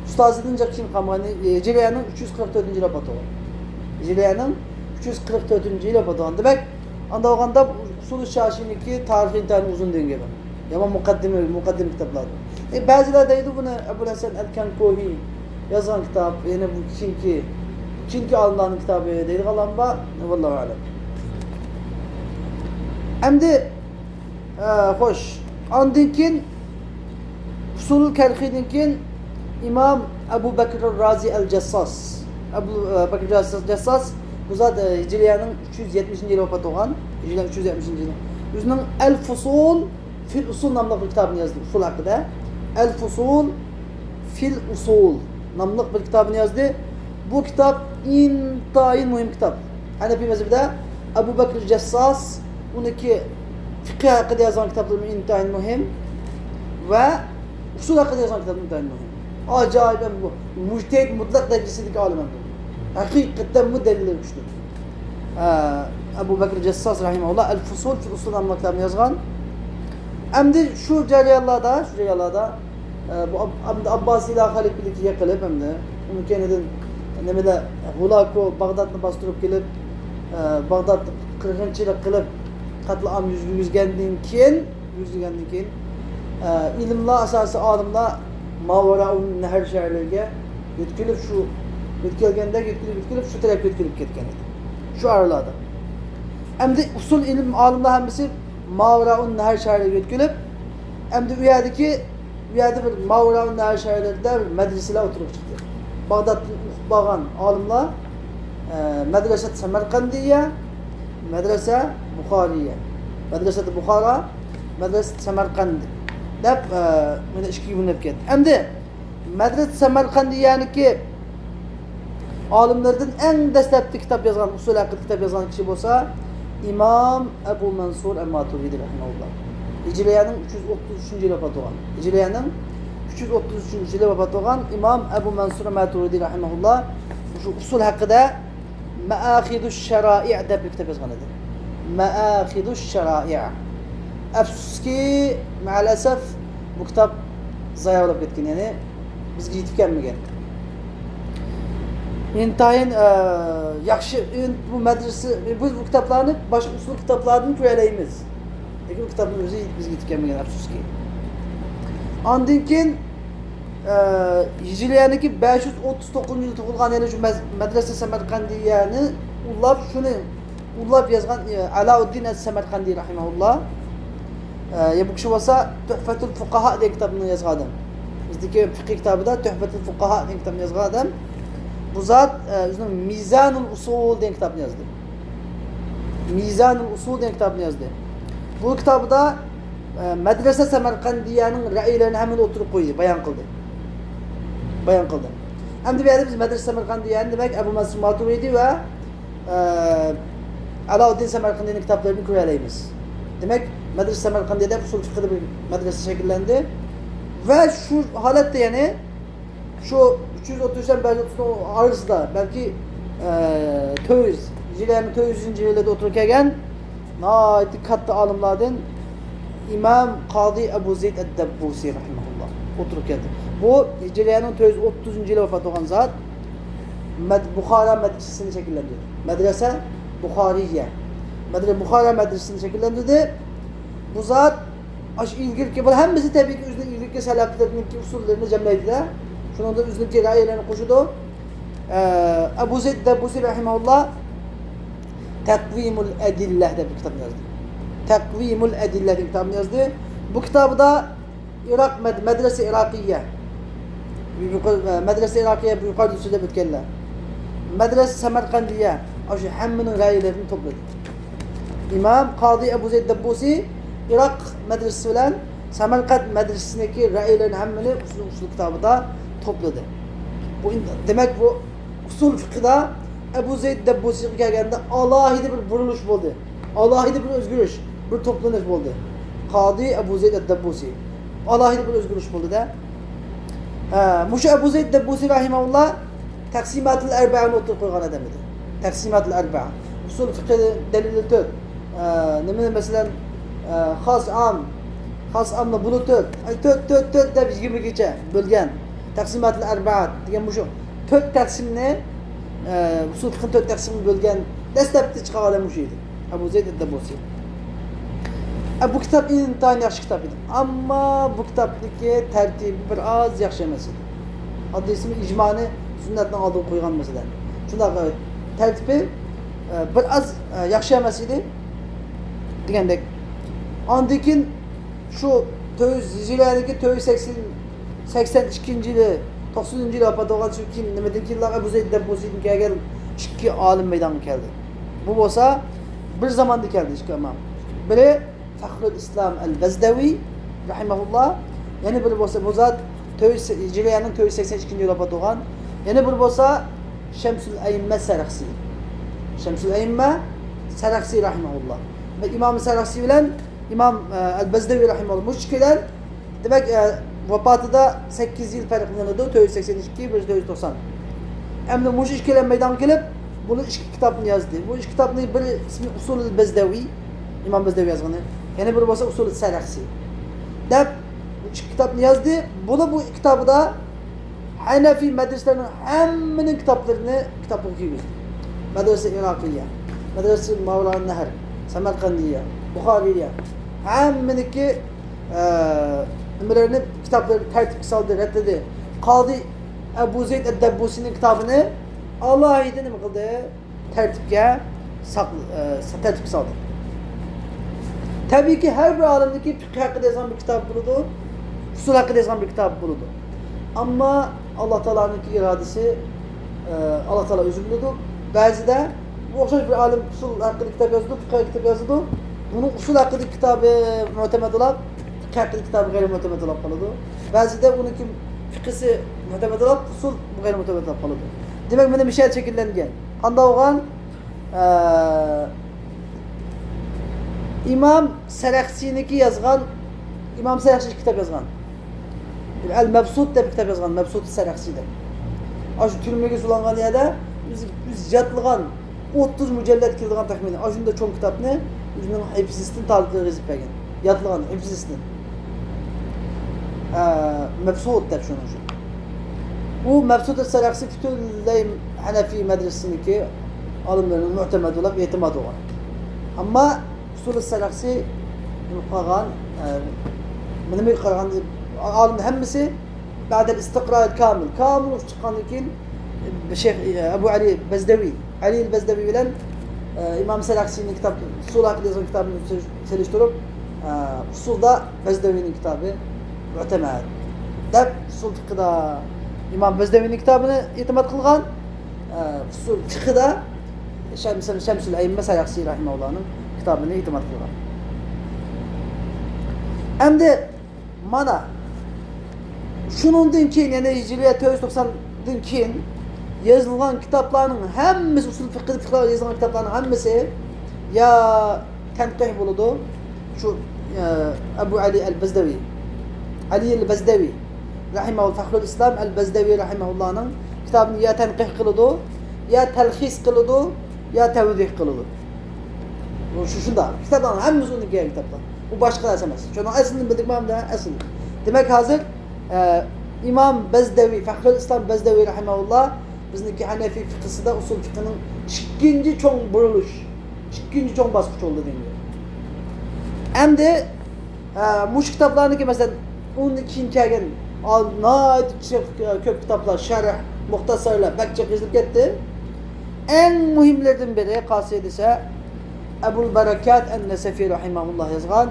ئۇستازىدىن جىق كېيىن قالمىغان، ھىجرىيەنىڭ ئۈچ يۈز قىرىق تۆتىنچى يىلى ۋاپات بولغان. ھىجرىيەنىڭ ئۈچ يۈز قىرىق تۆتىنچى يىلى ۋاپات بولغان. دېمەك، ئانداق بولغاندا ئۇسۇلى شاشىنىڭكى تارىخى ئىنتايىن ئۇزۇن دېگەن گەپ. يامان مۇقەددىمە، مۇقەددىمە كىتابلار. ئە، بەزىلەر دەيدۇ بۇنى ئەبۇل ھەسەن ئەل كەنكوھى يازغان كىتاب، يەنى بۇ كېيىنكى، كېيىنكى ئالىملارنىڭ كىتابى دەيدىغانلارمۇ بار. ۋاللاھۇ ئەلەم. ئەمدى، ئە، خوش. ئاندىن كېيىن ئۇسۇل كەرخىدىن كېيىن ئىمام ئەبۇ بەكر رازى ئەل جەسساس. ئەبۇ، ئە، بەكر جەسساس، جەسساس بۇ زات، ئە، ھىجرىيەنىڭ ئۈچ يۈز يەتمىشىنچى يىلى ۋاپات بولغان. ھىجرىيەنىڭ ئۈچ يۈز يەتمىشىنچى يىلى. ئۆزىنىڭ ئەل فۇسۇل فىل ئۇسۇل ناملىق بىر كىتابىنى يازدى، ئۇسۇل ھەققىدە. ئەل فۇسۇل فىل ئۇسۇل ناملىق بىر كىتابىنى يازدى. بۇ كىتاب ئىنتايىن مۇھىم كىتاب. ھەنەفىي مەزھىپىدە ئەبۇ بەكر جەسساس ئۇنىڭكى فىقھى ھەققىدە يازغان كىتابلىرى ئىنتايىن مۇھىم ۋە ئۇسۇل ھەققىدە يازغان كىتابلىرى ئىنتايىن مۇھىم. ئاجايىپ ھەم بۇ مۇجتەھىد مۇتلەق دەرىجىسىدىكى ئالىم ھەم بۇ. ھەقىقەتەن بۇ دەلىللەر كۈچلۈك. ئە، ئەبۇ بەكر جەسساس رەھىمەھۇللا ئەل فۇسۇل فىل ئۇسۇل ناملىق كىتابنى يازغان. ئەمدى شۇ جەريانلاردا، شۇ جەريانلاردا، ئە، بۇ ئاب-، ئەمدى ئابباسىيلار خەلىپىلىكى يىقىلىپ، ئەمدى ئۇنىڭ كەينىدىن نېمىلەر، ھۇلاكۇ باغدادنى باستۇرۇپ كېلىپ، ئە، باغداد قىرغىنچىلىق قىلىپ، قەتلىئام يۈز-، يۈرگۈزگەندىن كېيىن، يۈرگۈزگەندىن كېيىن، ئە، ئىلىملار ئاساسىي ئالىملار ماۋراءۇن نەھەر شەھەرلىرىگە يۆتكىلىپ، شۇ يۆتكەلگەندەك يۆتكىلىپ، يۆتكىلىپ، شۇ تەرەپكە يۆتكىلىپ كەتكەن ئىدى. شۇ ئارىلاردا. ئەمدى ئۇسۇل ئىلىم ئالىملار ھەممىسى ماۋراءۇن نەھەر شەھەرلىرىگە يۆتكىلىپ، ئەمدى ئۇ يەردىكى، ئۇ يەردە بىر ماۋراءۇن نەھەر شەھەرلىرىدە بىر مەدرىسىلەر ئوتتۇرىغا چىقتى. باغدادتىن ئوقۇپ بارغان ئالىملار، ئە، مەدرىسەت سەمەرقەندىيە، مەدرىسە بۇخارىيە، مەدرىسەت بۇخارا، مەدرەسە سەمەرقەند دەپ، ئە، مانا ئىككىگە بۆلۈنۈپ كەتتى. ئەمدى مەدرەسە سەمەرقەندىيەنىڭكى ئالىملىرىدىن ئەڭ دەسلەپتە كىتاب يازغان، ئۇسۇل ھەققىدە كىتاب يازغان كىشى بولسا ئىمام ئەبۇ مەنسۇر ئەل ماتۇرىدى رەھىمەھۇللا. ھىجرىيەنىڭ ئۈچ يۈز ئوتتۇز ئۈچىنچى يىلى ۋاپات بولغان. ھىجرىيەنىڭ ئۈچ يۈز ئوتتۇز ئۈچىنچى يىلى ۋاپات بولغان ئىمام ئەبۇ مەنسۇر ئەل ماتۇرىدى رەھىمەھۇللا مۇشۇ ئۇسۇل ھەققىدە مەئاخىدۇش شارائىئ دەپ بىر كىتاب يازغان ئىدى. مەئاخىدۇش شارائىئ. ئەپسۇسكى، مەئەلئەسەف، بۇ كىتاب زايە بولۇپ كەتكەن، يەنى بىزگە يېتىپ كەلمىگەن. ئىنتايىن، ئە، ياخشى، ئىن-، بۇ مەدرىسە، بۇ، بۇ كىتابلارنى باشقا ئۇسۇل كىتابلاردىن كۆرەلەيمىز. لېكىن بۇ كىتابنىڭ ئۆزى بىزگە يېتىپ كەلمىگەن، ئەپسۇسكى. ئاندىن كېيىن، ئە، ھىجرىيەنىڭكى بەش يۈز ئوتتۇز توققۇزىنچى يىلى تۇغۇلغان يەنە شۇ مەز-، مەدرەسە سەمەرقەندىيەنى ئۇللاپ، شۇنى ئۇللاپ يازغان، ئە، ئالاۋۇددىن ئەس-سەمەرقەندى رەھىمەھۇللا. ئە، يا بۇ كىشى بولسا تۆھفەتۇل فۇقاھا دېگەن كىتابنى يازغان ئادەم. بىزدىكى فىقھىي كىتابىدا تۆھفەتۇل فۇقاھا دېگەن كىتابنى يازغان ئادەم. بۇ زات، ئە، ئۆزىنىڭ مىزانۇل ئۇسۇل دېگەن كىتابنى يازدى. مىزانۇل ئۇسۇل دېگەن كىتابنى يازدى. بۇ كىتابىدا، ئە، مەدرەسە سەمەرقەندىيەنىڭ رەئىيلىرىنى ھەممىنى ئوتتۇرىغا قويدى، بايان قىلدى. بايان قىلدى. ئەمدى بۇ يەردە بىز مەدرەسە سەمەرقەندىيەنى، دېمەك، ئەبۇ مەنسۇر ماتۇرىدى ۋە ئە، ئالاۋۇددىن سەمەرقەندىنىڭ كىتابلىرىنى كۆرەلەيمىز. دېمەك، مەدرىسە سەمەرقەندىيەدە ئۇسۇل فىقھىدا بىر مەدرىسە شەكىللەندى. ۋە شۇ ھالەتتە، يەنى شۇ ئۈچ يۈز ئوتتۇز ئۈچ بىلەن بەش يۈز ئوتتۇز ئارىسىدا، بەلكى، ئە، تۆت يۈز، ھىجرىيەنىڭ تۆت يۈزىنچى يىلىدا ئوتتۇرىغا كەلگەن ناھايىتى كاتتا ئالىملاردىن ئىمام قازى ئەبۇ زەيد ئەد-دەببۇسى رەھىمەھۇللا ئوتتۇرىغا كەلدى. بۇ ھىجرىيەنىڭ تۆت يۈز ئوتتۇزىنچى يىلى ۋاپات بولغان زات. مەد-، بۇخارا مەدرىسىسىنى شەكىللەندۈردى. مەدرەسە بۇخارىيە. مەدرە-، بۇخارا مەدرىسىسىنى شەكىللەندۈردى. بۇ زات ئاشۇ ئىلگىرىكى، بۇلار ھەممىسى تەبىئىيكى ئۆزىنىڭ ئىلگىرىكى سەلەپلىرىنىڭكى ئۇسۇللىرىنى جەملەيدىدە، شۇنىڭدا ئۆزىنىڭكى رەئىيلىرىنى قوشىدۇ. ئە، ئەبۇ زەيد دەبۇسى رەھىمەھۇللا تەقۋىمۇل ئەدىللە دەپ بىر كىتابنى يازدى. تەقۋىمۇل ئەدىللە دېگەن كىتابنى يازدى. بۇ كىتابىدا ئىراق مەد-، مەدرەسە ئىراقىيە. يۇقىرى، مەدرەسە ئىراقىيە، بۇ يۇقىرىدا سۆزلەپ ئۆتكەنلەر. مەدرەسە سەمەرقەندىيە، ئاشۇ ھەممىنىڭ رەئىيلىرىنى توپلىدى. ئىمام قازى ئەبۇ زەيد دەببۇسى ئىراق مەدرىسىسى بىلەن سەمەرقەند مەدرىسىسىنىڭكى رەئىيلىرىنى ھەممىنى ئۇسۇل، ئۇسۇل كىتابىدا توپلىدى. بۇ ئىن-، دېمەك، بۇ ئۇسۇل فىقىدا ئەبۇ زەيد دەببۇسىغا كەلگەندە ئالاھىدە بىر بۇرۇلۇش بولدى. ئالاھىدە بىر ئۆزگىرىش، بىر توپلىنىش بولدى. قازى ئەبۇ زەيد ئەد-دەببۇسى. ئالاھىدە بىر ئۆزگىرىش بولدى-دە. ھە، مۇشۇ ئەبۇ زەيد دەببۇسى رەھىمەھۇللا تەقسىماتىل ئەربەئەنى ئوتتۇرىغا قويغان ئادەم ئىدى. تەقسىماتىل ئەربەئە. ئۇسۇل فىقھى دەلىلى تۆت. ئە، نېمە، مەسىلەن، ئە، خاس، ئام، خاس، ئامنى بۇلۇ تۆت. ئەي، تۆت، تۆت، تۆت دەپ يىگىرمىگىچە بۆلگەن. تەقسىماتىل ئەربەئە دېگەن مۇشۇ تۆت تەقسىمنى، ئە، ئۇسۇل فىقھىنى تۆت تەقسىمگە بۆلگەن دەسلەپتە چىقارغان ئادەم مۇشۇ ئىدى. ئەبۇ زەيد ئەد-دەبۇسى. ئە، بۇ كىتاب ئىنتايىن ياخشى كىتاب ئىدى. ئەمما بۇ كىتابنىڭكى تەرتىپى بىر ئاز ياخشى ئەمەس ئىدى. ئاددىيسىمۇ ئىجمانى سۈننەتنىڭ ئالدىغا قويغان مەسىلە. شۇنداق، ئە، تەرتىپى، ئە، بىر ئاز، ئە، ياخشى ئەمەس ئىدى دېگەندەك. ئاندىن كېيىن شۇ تۆت يۈز، ھىجرىيەدىكى تۆت يۈز سەكسەن، سەكسەن ئىككىنچى يىلى، توقسىنىنچى يىلى ۋاپات بولغان، چۈنكى نېمىدىن كېيىنلا ئەبۇ زەيد دەببۇسىدىن كەلگەن ئىككى ئالىم مەيدانغا كەلدى. بۇ بولسا بىر زاماندا كەلدى ئىككى ئىمام. بىرى فەخرۇل ئىسلام ئەل بەزدەۋى رەھىمەھۇللا، يەنە بىرى بولسا بۇ زات تۆت يۈز، ھىجرىيەنىڭ تۆت يۈز سەكسەن ئىككىنچى يىلى ۋاپات بولغان، يەنە بىرى بولسا شەمسۇل ئەئىممە سەرەخسى. شەمسۇل ئەئىممە سەرەخسى رەھىمەھۇللا. ئىمام سەرەخسى بىلەن ئىمام، ئە، ئەل بەزدەۋى رەھىمەھۇللا. مۇشۇ ئىككىلەن، دېمەك، ئە، ۋاپاتىدا سەككىز يىل پەرق بىلىنىدۇ، تۆت يۈز سەكسەن ئىككى، بىر تۆت يۈز توقسان. ئەمدى مۇشۇ ئىككىلەن مەيدانغا كېلىپ، بۇلار ئىككى كىتابنى يازدى. بۇ ئىككى كىتابنى بىرى ئىسمى ئۇسۇلۇل بەزدەۋى، ئىمام بەزدەۋى يازغىنى. يەنە بىرى بولسا ئۇسۇلۇل سەرەخسى دەپ بۇ ئىككى كىتابنى يازدى. بۇلار بۇ ئىككى كىتابىدا ھەنەفىي مەدرىسىلەرنىڭ ھەممىنىڭ كىتابلىرىنى كىتابلىققا كىرگۈزدى. مەدرىسە ئىراقىيە، مەدرىسە ماۋلانا نەھر، سەمەرقەندىيە، بۇخارىيە، ھەممىنىڭكى، ئە، نېمىلىرىنى، كىتابلىرىنى تەرتىپكە سالدى، رەتلىدى. قازى ئەبۇ زەيد ئەد-دەببۇسىنىڭ كىتابىنى ئالاھىدە نېمە قىلدى؟ تەرتىپكە ساق-، ئە، تەرتىپكە سالدى. تەبىئىيكى، ھەر بىر ئالىمنىڭكى پىقھى ھەققىدە يازغان بىر كىتابى بولىدۇ، ئۇسۇل ھەققىدە يازغان بىر كىتابى بولىدۇ. ئەمما ئاللا تائالانىڭكى ئىرادىسى، ئە، ئاللا تائالا ئۆزى بىلىدۇ. بەزىدە بۇ ئوخشاش بىر ئالىم ئۇسۇل ھەققىدە كىتاب يازىدۇ، پىقھى كىتاب يازىدۇ. ئۇنىڭ ئۇسۇل ھەققىدىكى كىتابى مۆتەمەد بولاپ، فىقھ ھەققىدىكى كىتابى غەيرىي مۆتەمەد بولاپ قالىدۇ. بەزىدە ئۇنىڭكى فىقھىسى مۆتەمەد بولاپ، ئۇسۇل غەيرىي مۆتەمەد بولاپ قالىدۇ. دېمەك، مانا مۇشۇ يەر شەكىللەنگەن. قانداق بولغان؟ ئە، ئىمام سەرەخسىنىڭكى يازغان، ئىمام سەرەخسى كىتاب يازغان. ئەل مەبسۇت دەپ كىتاب يازغان، مەبسۇت سەرەخسى دەپ. ئاشۇ تۈرمىگە سولانغان يەردە ئۆزى، ئۆزى يادلىغان، ئوتتۇز مۇجەللەت كېلىدىغان تەخمىنەن. ئاشۇنداق چوڭ كىتابنى ئۆزىنىڭ ھىفزىسىدىن تارتىپ يېزىپ بەرگەن. يادلىغان ھىفزىسىدىن. ئە، مەبسۇت دەپ شۇنىڭ ئۈچۈن. ئۇ مەبسۇت سەرەخسى پۈتۈنلەي ھەنەفىي مەدرىسىنىڭكى ئالىملىرىنىڭ مۆتەمەد بولاپ ئېتىماد بولغان. ئەمما ئۇسۇل سەرەخسى قالغان، ئە، نېمىگە قارىغان، ئالىمنىڭ ھەممىسى بەدەل ئىستىقرا كامىل. كامىل ئۇچۇپ چىققاندىن كېيىن، شەيخ، ئەبۇ ئەلى بەزدەۋى، ئەلى بەزدەۋى بىلەن، ئە، ئىمام سەرەخسىنىڭ كىتاب، ئۇسۇل ھەققىدە يازغان كىتابىنى سېلىشتۇرۇپ، ئە، ئۇسۇلدا بەزدەۋىنىڭ كىتابى مۆتەمەد دەپ، ئۇسۇل فىقىدا ئىمام بەزدەۋىنىڭ كىتابىنى ئېتىماد قىلغان، ئە، ئۇسۇل فىقىدا شەمسۇل، شەمسۇل ئەئىممە سەرەخسى رەھىمەھۇللانىڭ كىتابىنى ئېتىماد قىلغان. ئەمدى مانا شۇنىڭدىن كېيىن، يەنى ھىجرىيە تۆت يۈز توقساندىن كېيىن يېزىلغان كىتابلارنىڭ ھەممىسى، ئۇسۇل فىقىدا يېزىلغان كىتابلارنىڭ ھەممىسى يا تەنقىھ بولىدۇ، شۇ، ئە، ئەبۇ ئەلى ئەل بەزدەۋى، ئەلى ئەل بەزدەۋى رەھىمەھۇ، فەخرۇل ئىسلام ئەل بەزدەۋى رەھىمەھۇللانىڭ كىتابىنى يا تەنقىھ قىلىدۇ، يا تەلخىس قىلىدۇ، يا تەۋدىھ قىلىدۇ. بۇ شۇ، شۇنداق. كىتابلارنىڭ ھەممىسى ئۇنىڭكى كىتابلار. بۇ باشقا نەرسە ئەمەس. شۇنىڭ ئەسلىنى بىلدۇق مانا، ئەسلى. دېمەك، ھازىر، ئە، ئىمام بەزدەۋى، فەخرۇل ئىسلام بەزدەۋى رەھىمەھۇللا بىزنىڭكى ھەنەفىي فىقھىسىدا ئۇسۇل فىقھىنىڭ ئىككىنچى چوڭ بۇرۇلۇش، ئىككىنچى چوڭ باسقۇچ بولدى دېگەن گەپ. ئەمدى، ئە، مۇشۇ كىتابلارنىڭكى، مەسىلەن، ئۇنىڭدىن كېيىن كەلگەن ئا-، ناھايىتى جىق، كۆپ كىتابلار، شەرھ، مۇختەسەرلەر بەك جىق يېزىلىپ كەتتى. ئەڭ مۇھىملىرىدىن بىرى قايسى دېسە، ئەبۇل بەرەكات ئەن نەسەفى رەھىمەھۇللا يازغان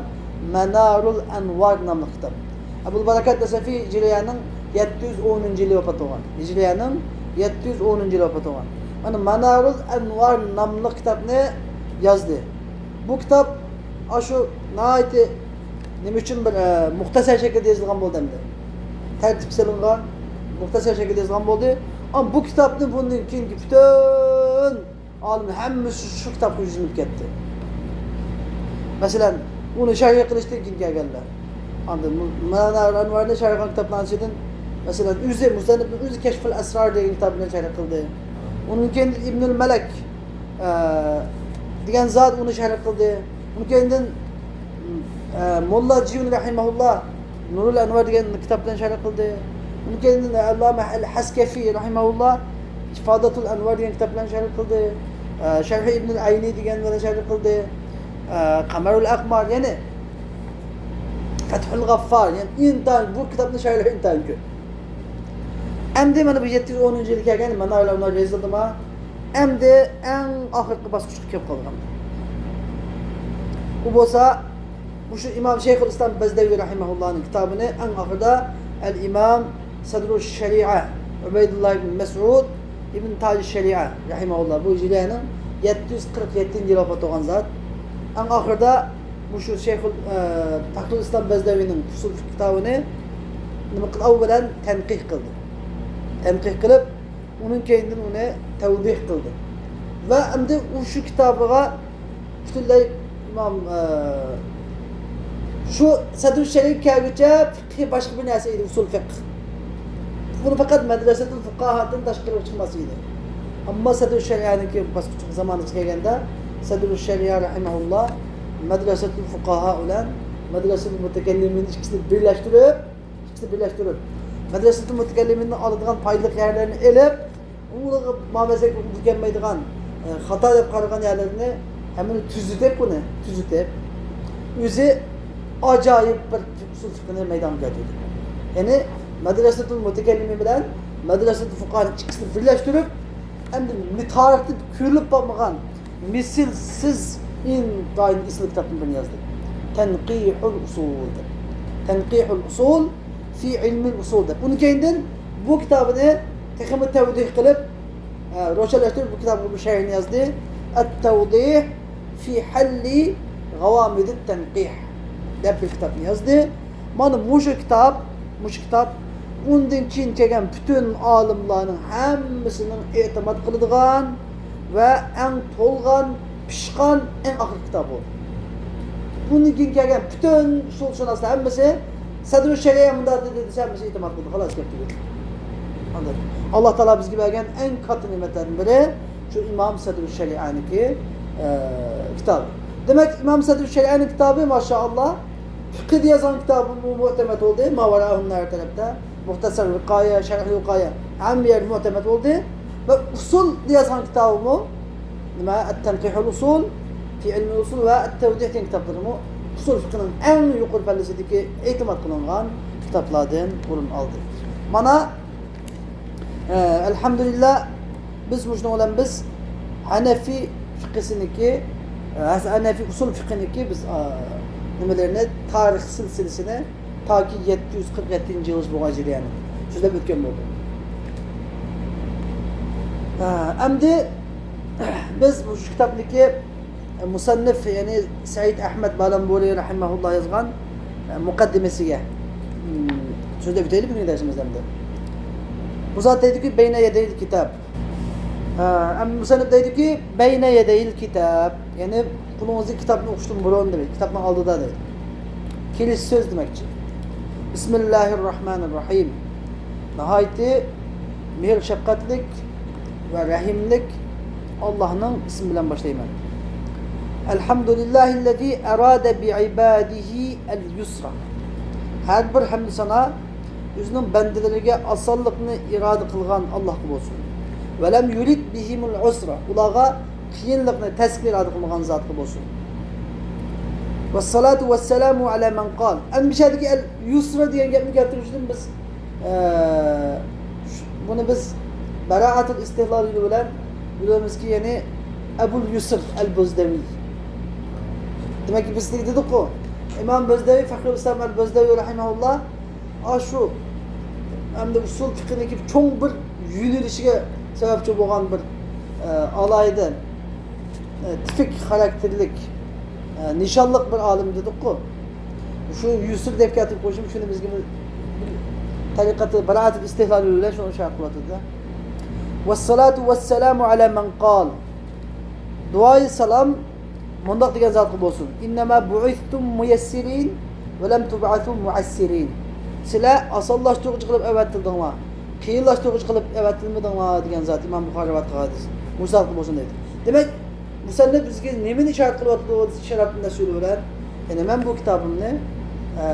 مەنارۇل ئەنۋار ناملىق كىتاب. ئەبۇل بەرەكات نەسەفى ھىجرىيەنىڭ يەتتە يۈز ئونىنچى يىلى ۋاپات بولغان. ھىجرىيەنىڭ يەتتە يۈز ئونىنچى يىلى ۋاپات بولغان. مانا مەنارۇل ئەنۋار ناملىق كىتابنى يازدى. بۇ كىتاب ئاشۇ ناھايىتى نېمە ئۈچۈن بىر، ئە، مۇختەسەر شەكىلدە يېزىلغان بولدى ئەمدى. تەرتىپ سېلىنغان، مۇختەسەر شەكىلدە يېزىلغان بولدى. ئەمما بۇ كىتابنى بۇندىن كېيىنكى پۈتۈن ئالىم ھەممىسى شۇ كىتابقا يۈزلىنىپ كەتتى. مەسىلەن، ئۇنى شەرھ قىلىشتىن كېيىن كەلگەنلەر. ئاندىن مۇ-، مەنارۇل ئەنۋارنى شەرھ قىلغان كىتابلارنىڭ ئىچىدىن، مەسىلەن، ئۆزى، مۇسەننىپنىڭ ئۆزى كەشفۇل ئەسرار دېگەن كىتابىنى شەرھ قىلدى. ئۇنىڭ كېيىن ئىبنۇل مەلەك، ئە، دېگەن زات ئۇنى شەرھ قىلدى. ئۇنىڭ كەينىدىن، ئە، موللا جىيۇن رەھىمەھۇللا نۇرۇل ئەنۋار دېگەن كىتاب بىلەن شەرھ قىلدى. ئۇنىڭ كەينىدىن ئەللامە ئەل ھەسكەفى رەھىمەھۇللا ئىفادەتۇل ئەنۋار دېگەن كىتاب بىلەن شەرھ قىلدى. ئە، شەرھى ئىبنۇل ئەينى دېگەن بىلەن شەرھ قىلدى. ئە، قەمەرۇل ئەقمار، يەنى فەتھۇل غەففار، يەنى ئىنتايىن بۇ كىتابنىڭ شەرھلىرى ئىنتايىن كۆپ. ئەمدى مانا بۇ يەتتە يۈز ئونىنچى يىلى كەلگەن مەنارۇل ئەنۋار يېزىلدىما، ئەمدى ئەڭ ئاخىرقى باسقۇچقا كېلىپ قالغان. ئۇ بولسا مۇشۇ ئىمام شەيخۇل ئىسلام بەزدەۋى رەھىمەھۇللانىڭ كىتابىنى ئەڭ ئاخىرىدا ئەل ئىمام سەدرۇ شەرىئە ئۇبەيدۇللا ئىبن مەسئۇد ئىبن تاج شەرىئە رەھىمەھۇللا، بۇ ھىجرىيەنىڭ يەتتە يۈز قىرىق يەتتىنچى يىلى ۋاپات بولغان زات. ئەڭ ئاخىرىدا مۇشۇ شەيخۇل، ئە، فەخرۇل ئىسلام بەزدەۋىنىڭ ئۇسۇل فىقھ كىتابىنى نېمە قىل-، ئەۋۋەلەن تەنقىھ قىلدى. تەنقىھ قىلىپ، ئۇنىڭ كەينىدىن ئۇنى تەۋدىھ قىلدى. ۋە ئەمدى ئۇ شۇ كىتابىغا پۈتۈنلەي ئىمام، ئە، شۇ سەدرۇ شەرىئە كەلگۈچە فىقھى باشقا بىر نەرسە ئىدى، ئۇسۇل فىقھ. بۇنى پەقەت مەدرەسەتۇل فۇقاھادىن تاشقىرىغا چىقماس ئىدى. ئەمما سەدرۇ شەرىئەنىڭكى باسقۇچ زامانىسى كەلگەندە، سەدرۇ شەرىئە رەھىمەھۇللا مەدرەسەتۇل فۇقاھا بىلەن مەدرەسەتۇل مۇتەكەللىمىن ئىككىسىنى بىرلەشتۈرۈپ، ئىككىسىنى بىرلەشتۈرۈپ، مەدرەسەتۇل مۇتەكەللىمىندىن ئالىدىغان پايدىلىق يەرلەرنى ئېلىپ، ئۇنىڭغا مابەسەگە ئۇدۇل كەلمەيدىغان، ئە، خاتا دەپ قارىغان يەرلىرىنى ھەممىنى تۈزىتىپ، ئۇنى تۈزىتىپ، ئۆزى ئاجايىپ بىر ئۇسۇل فىقھنى مەيدانغا كەلتۈردى. يەنى مەدرەسەتۇل مۇتەكەللىمى بىلەن مەدرەسەتۇل فۇقاھانىڭ ئىككىسىنى بىرلەشتۈرۈپ، ئەمدى تارىختا كۆرۈلۈپ باقمىغان، مىسلىسىز ئىنتايىن ئېسىل كىتابتىن بىرنى يازدى. تەنقىھۇل ئۇسۇل دەپ. تەنقىھۇل ئۇسۇل في علم الأصول دەپ. ئۇنىڭ كەينىدىن بۇ كىتابىنى تېخىمۇ تەۋدىھ قىلىپ، ئە، روشەنلەشتۈرۈپ، بۇ كىتابقا بۇ شەرھنى يازدى. التوضيح في حل غوامض التنقيح دەپ بىر كىتابنى يازدى. مانا مۇشۇ كىتاب، مۇشۇ كىتاب ئۇندىن كېيىن كەلگەن پۈتۈن ئالىملارنىڭ ھەممىسىنىڭ ئېتىماد قىلىدىغان ۋە ئەڭ تولغان، پىشقان، ئەڭ ئاخىرقى كىتابى بولدى. بۇندىن كېيىن كەلگەن پۈتۈن ئۇسۇلشۇناسلار ھەممىسى سەدرۇ شەرىئە مۇنداق دېدى دېسە، ھەممىسى ئېتىماد قىلدى. خالاس، گەپ تۈگىدى. ئاندىن ئاللا تائالا بىزگە بەرگەن ئەڭ كاتتا نېمەتلەردىن بىرى شۇ ئىمام سەدرۇ شەرىئەنىڭكى، ئە، كىتابى. دېمەك، ئىمام سەدرۇ شەرىئەنىڭ كىتابى، ماشائاللا، فىقىھتا يازغان كىتابىمۇ مۇئتەمەد بولدى، ماۋاراءۇننەھر تەرەپتە. مۇختەسەر ۋىقايە، شەرھ ۋىقايە، ھەممە يەردە مۇئتەمەد بولدى. ۋە ئۇسۇل يازغان كىتابىمۇ، نېمە، ئەت-تەنقىھۇل ئۇسۇل، فى ئىلمىل ئۇسۇل ۋە ئەت-تەۋدىھ دېگەن كىتابلىرىمۇ ئۇسۇل فىقھىنىڭ ئەڭ يۇقىرى پەللىسىدىكى ئېتىماد قىلىنغان كىتابلاردىن ئورۇن ئالدى. مانا، ئە، ئەلھەمدۇلىللا، بىز مۇشۇنىڭ بىلەن بىز ھەنەفىي فىقھىسىنىڭكى، ئە، ھەنەفىي ئۇسۇل فىقھىنىڭكى بىز، ئا، نېمىلىرىنى، تارىخ سىلسىلىسىنى تاكى يەتتە يۈز قىرىق يەتتىنچى يىلغىچە بولغان يىل، يەنى سۆزلەپ ئۆتكەن بولدۇق. ھە، ئەمدى بىز مۇشۇ كىتابنىكى مۇسەننىف، يەنى سەئىد ئەھمەد بالامبۇرى رەھىمەھۇللا يازغان، ئە، مۇقەددىمىسىگە، مم، سۆزلەپ ئۆتەيلى بۈگۈنكى دەرسىمىزدە ئەمدى. بۇ زات دەيدۇكى، بەينە يەدەيل كىتاب. ھە، ئەمدى مۇسەننىپ دەيدۇكى، بەينە يەدەيل كىتاب، يەنى قولىڭىزدىكى كىتابنى ئوقۇشتىن بۇرۇن دەيدۇ، كىتابنىڭ ئالدىدا دەيدۇ. كېلىش سۆز دېمەكچى. بىسمىللاھىررەھمانىررەھىم. ناھايىتى مېھىر شەپقەتلىك ۋە رەھىملىك ئاللاھنىڭ ئىسمى بىلەن باشلايمەن. ئەلھەمدۇلىللاھىللەزى ئەرادە بىئىبادىھى ئەل يۇسرا. ھەر بىر ھەمدۇ سانا ئۆزىنىڭ بەندىلىرىگە ئاسانلىقنى ئىرادە قىلغان ئاللاھقا بولسۇن. ۋەلەم يۇرىد بىھىمۇل ئۇسرا، ئۇلارغا قىيىنلىقنى، تەسكىنى ئىرادە قىلمىغان زاتقا بولسۇن. ۋەسسالاتۇ ۋەسسالامۇ ئەلا مەن قال. ئەمدى بۇ يەردىكى ئەل يۇسرا دېگەن گەپنى كەلتۈرۈشتىن بىز، ئە، شۇ، بۇنى بىز بەرائەتۇل ئىستىھلال يولى بىلەن بىلىمىزكى، يەنى ئەبۇل يۇسر ئەل بۇزدەۋى. دېمەك، بىز دېدۇققۇ، ئىمام بۇزدەۋى، فەخرۇل ئىسلام ئەل بۇزدەۋى رەھىمەھۇللا، ئاشۇ ئەمدى ئۇسۇل فىقھىنىڭكى چوڭ بىر يۆنىلىشىگە سەۋەبچى بولغان بىر، ئە، ئالاھىدە، ئە، تىپىك خاراكتېرلىك، ئە، نىشانلىق بىر ئالىم دېدۇققۇ. شۇ يۇسر دەپ كەلتۈرۈپ قويۇشۇم شۇنى بىزگە بىر تەرىقەتى بەرائەتۇل ئىستىھلال بىلەن شۇنى شۇ قىلىۋاتىدۇ. ۋەسسالاتۇ ۋەسسالامۇ ئەلا مەن قال. دۇئايى سالام مۇنداق دېگەن زاتقا بولسۇن، ئىننەما بۇئىستۇم مۇيەسسىرىن ۋە لەم تۇبئەسۇ مۇئەسسىرىن. سىلەر ئاسانلاشتۇرغۇچى قىلىپ ئەۋەتىلدىڭلار، قىيىنلاشتۇرغۇچى قىلىپ ئەۋەتىلمىدىڭلار دېگەن زات، ئىمام بۇخارى رىۋايەت قىلغان ھەدىس. مۇشۇ زاتقا بولسۇن دەيدۇ. دېمەك، مۇسەننىپ بىزگە نېمىنى ئىشارەت قىلىۋاتىدۇ دېسە، شەرەپنى سۆزى بىلەن، يەنى مەن بۇ كىتابىمنى، ئە،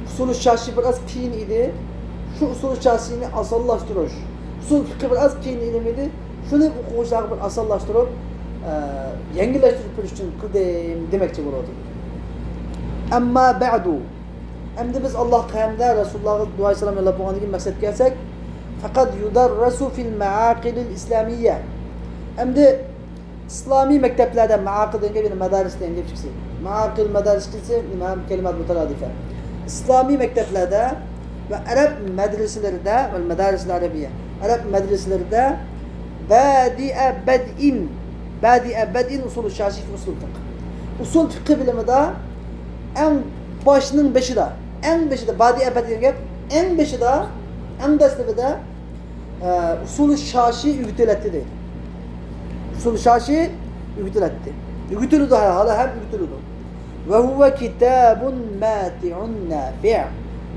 ئۇسۇلى شاشى بىر ئاز قىيىن ئىدى، شۇ ئۇسۇلى شاشىنى ئاسانلاشتۇرۇش، ئۇسۇل فىقھى بىر ئاز قىيىن ئىلىم ئىدى، شۇنى ئوقۇغۇچىلارغا بىر ئاسانلاشتۇرۇپ، ئە، يەڭگىللەشتۈرۈپ بېرىش ئۈچۈن قىلدىم دېمەكچى بولۇۋاتىدۇ. ئەمما بەئدۇ. ئەمدى بىز ئاللاھقا ھەمدە رەسۇلۇللاھقا دۇئا سالام يوللاپ بولغاندىن كېيىن مەقسەتكە كەلسەك، فەقەد يۇدەررەسۇ فىل مەئاقىلىل ئىسلامىييە. ئەمدى ئىسلامىي مەكتەپلەردە، مەئاقىل دېگەن گەپ يەنە مەدارىس دېگەن گەپ چىقسا. مەئاقىل، مەدارىس دېسە، نېمە، كەلىمات مۇتارادىفە. ئىسلامىي مەكتەپلەردە ۋە ئەرەب مەدرىسىلىرىدە، ۋەل مەدارىسىل ئەرەبىيە، ئەرەب مەدرىسىلىرىدە بادىئە بەدئىن، بادىئە بەدئىن ئۇسۇل شاشى فى ئۇسۇل فىقھ. ئۇسۇل فىقھ بىلىمىدە ئەڭ باشنىڭ بېشىدا، ئەڭ بېشىدا، بادىئە بەدئىن دېگەن گەپ، ئەڭ بېشىدا، ئەڭ دەسلىپىدە ئە، ئۇسۇل شاشى ئۆگىتىلەتتى دەيدۇ. ئۇسۇل شاشى ئۆگىتىلەتتى. ئۆگىتىلىدۇ، ھە، ھالا ھەم ئۆگىتىلىدۇ. ۋە ھۇۋە كىتابۇن ماتىئۇن نافىئ.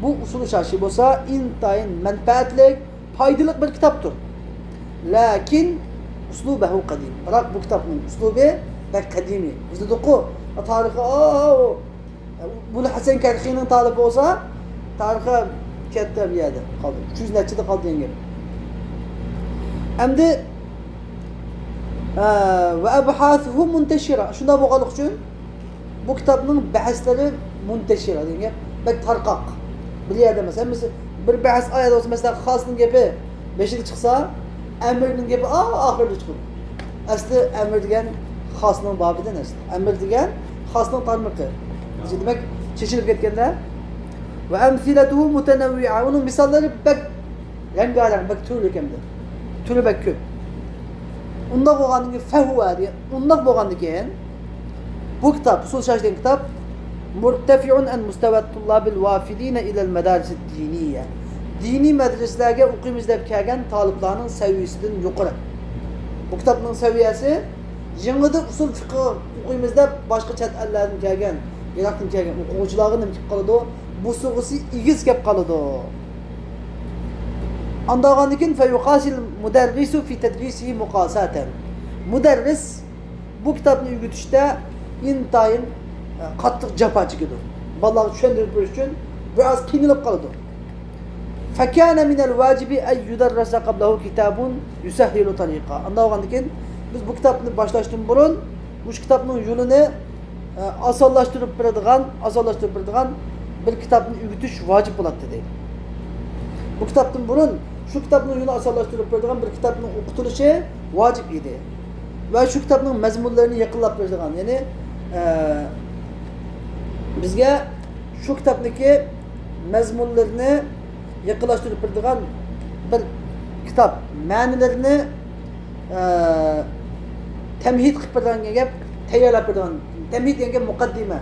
بۇ ئۇسۇل شاشى بولسا ئىنتايىن مەنپەئەتلىك، پايدىلىق بىر كىتابتۇر. لەكىن ئۇسلۇبەھۇ قەدىم. بىراق بۇ كىتابنىڭ ئۇسلۇبى بەك قەدىمىي. بىز دېدۇققۇ، تارىخى، ئاۋۇ، بۇنى ھەسەن كەرخىنىڭ تالىپى بولسا، تارىخقا كەتتى، بۇ يەردە قالدى. ئۈچ يۈز نەچچىدە قالدى دېگەن گەپ. ئەمدى، ئە، ۋە ئەبھاسۇھۇ مۇنتەشىرە. شۇنداق بولغانلىقى ئۈچۈن بۇ كىتابنىڭ بەھسلىرى مۇنتەشىرە دېگەن گەپ، بەك تارقاق. بىر يەردە ئەمەس. ھەممىسى بىر بەھس ئايەت بولسا، مەسىلەن، خاسنىڭ گېپى بېشىدا چىقسا، ئەمىرنىڭ گېپى ئا-، ئاخىرىدا چىقىدۇ. ئەسلى ئەمىر دېگەن خاسنىڭ بابىدىن ئەسلى. ئەمىر دېگەن خاسنىڭ تارمىقى. دېمەك، چېچىلىپ كەتكەندە. ۋە ئەمسىلەتۇھۇ مۇتەنەۋۋىئە. ئۇنىڭ مىساللىرى بەك رەڭگارەڭ، بەك تۈرلۈك ئەمدى. تۈرى بەك كۆپ. ئۇنداق بولغاندىن كېيىن، فەھۇۋە دېگەن، ئۇنداق بولغاندىن كېيىن، بۇ كىتاب، ئۇسۇل شاش دېگەن كىتاب، مرتفع عن مستوى الطلاب الوافدين إلى المدارس الدينية. دىنىي مەدرىسىلەرگە ئوقۇيمىز دەپ كەلگەن تالىپلارنىڭ سەۋىيەسىدىن يۇقىرى. بۇ كىتابنىڭ سەۋىيەسى يېڭىدا ئۇسۇل فىقھى ئوقۇيمىز دەپ باشقا چەت ئەللەردىن كەلگەن، يىراقتىن كەلگەن ئوقۇغۇچىلارغا نېمە كېلىپ قالىدۇ؟ بوسۇغىسى ئېگىز كەپ قالىدۇ. ئاندىن كېيىن فيقاسى المدرس في تدريسه مقاساة. مۇدەررىس بۇ كىتابنى ئۆگىتىشتە ئىنتايىن، ئە، قاتتىق جاپا چېكىدۇ. بالىلارغا چۈشەندۈرۈپ بېرىش ئۈچۈن بىر ئاز قىينىلىپ قالىدۇ. فكان من الواجب أن يدرس قبله كتاب يسهل طريقه. ئانداق بولغاندىن كېيىن بىز بۇ كىتابنى باشلاشتىن بۇرۇن مۇشۇ كىتابنىڭ يولىنى، ئە، ئاسانلاشتۇرۇپ بېرىدىغان، ئاسانلاشتۇرۇپ بېرىدىغان بىر كىتابنى ئۆگىتىش ۋاجىپ بولاتتى دەيدۇ. بۇ كىتابتىن بۇرۇن شۇ كىتابنىڭ يولىنى ئاسانلاشتۇرۇپ بېرىدىغان بىر كىتابنىڭ ئوقۇتۇلۇشى ۋاجىپ ئىدى. ۋە شۇ كىتابنىڭ مەزمۇنلىرىنى يېقىنلاپ بېرىدىغان، يەنى، ئە، بىزگە شۇ كىتابنىڭكى مەزمۇنلىرىنى يېقىنلاشتۇرۇپ بېرىدىغان بىر كىتاب، مەنىلىرىنى، ئە، تەمھىد قىلىپ بېرىدىغان گەپ، تەييارلاپ بېرىدىغان. تەمھىد دېگەن گەپ مۇقەددىمە.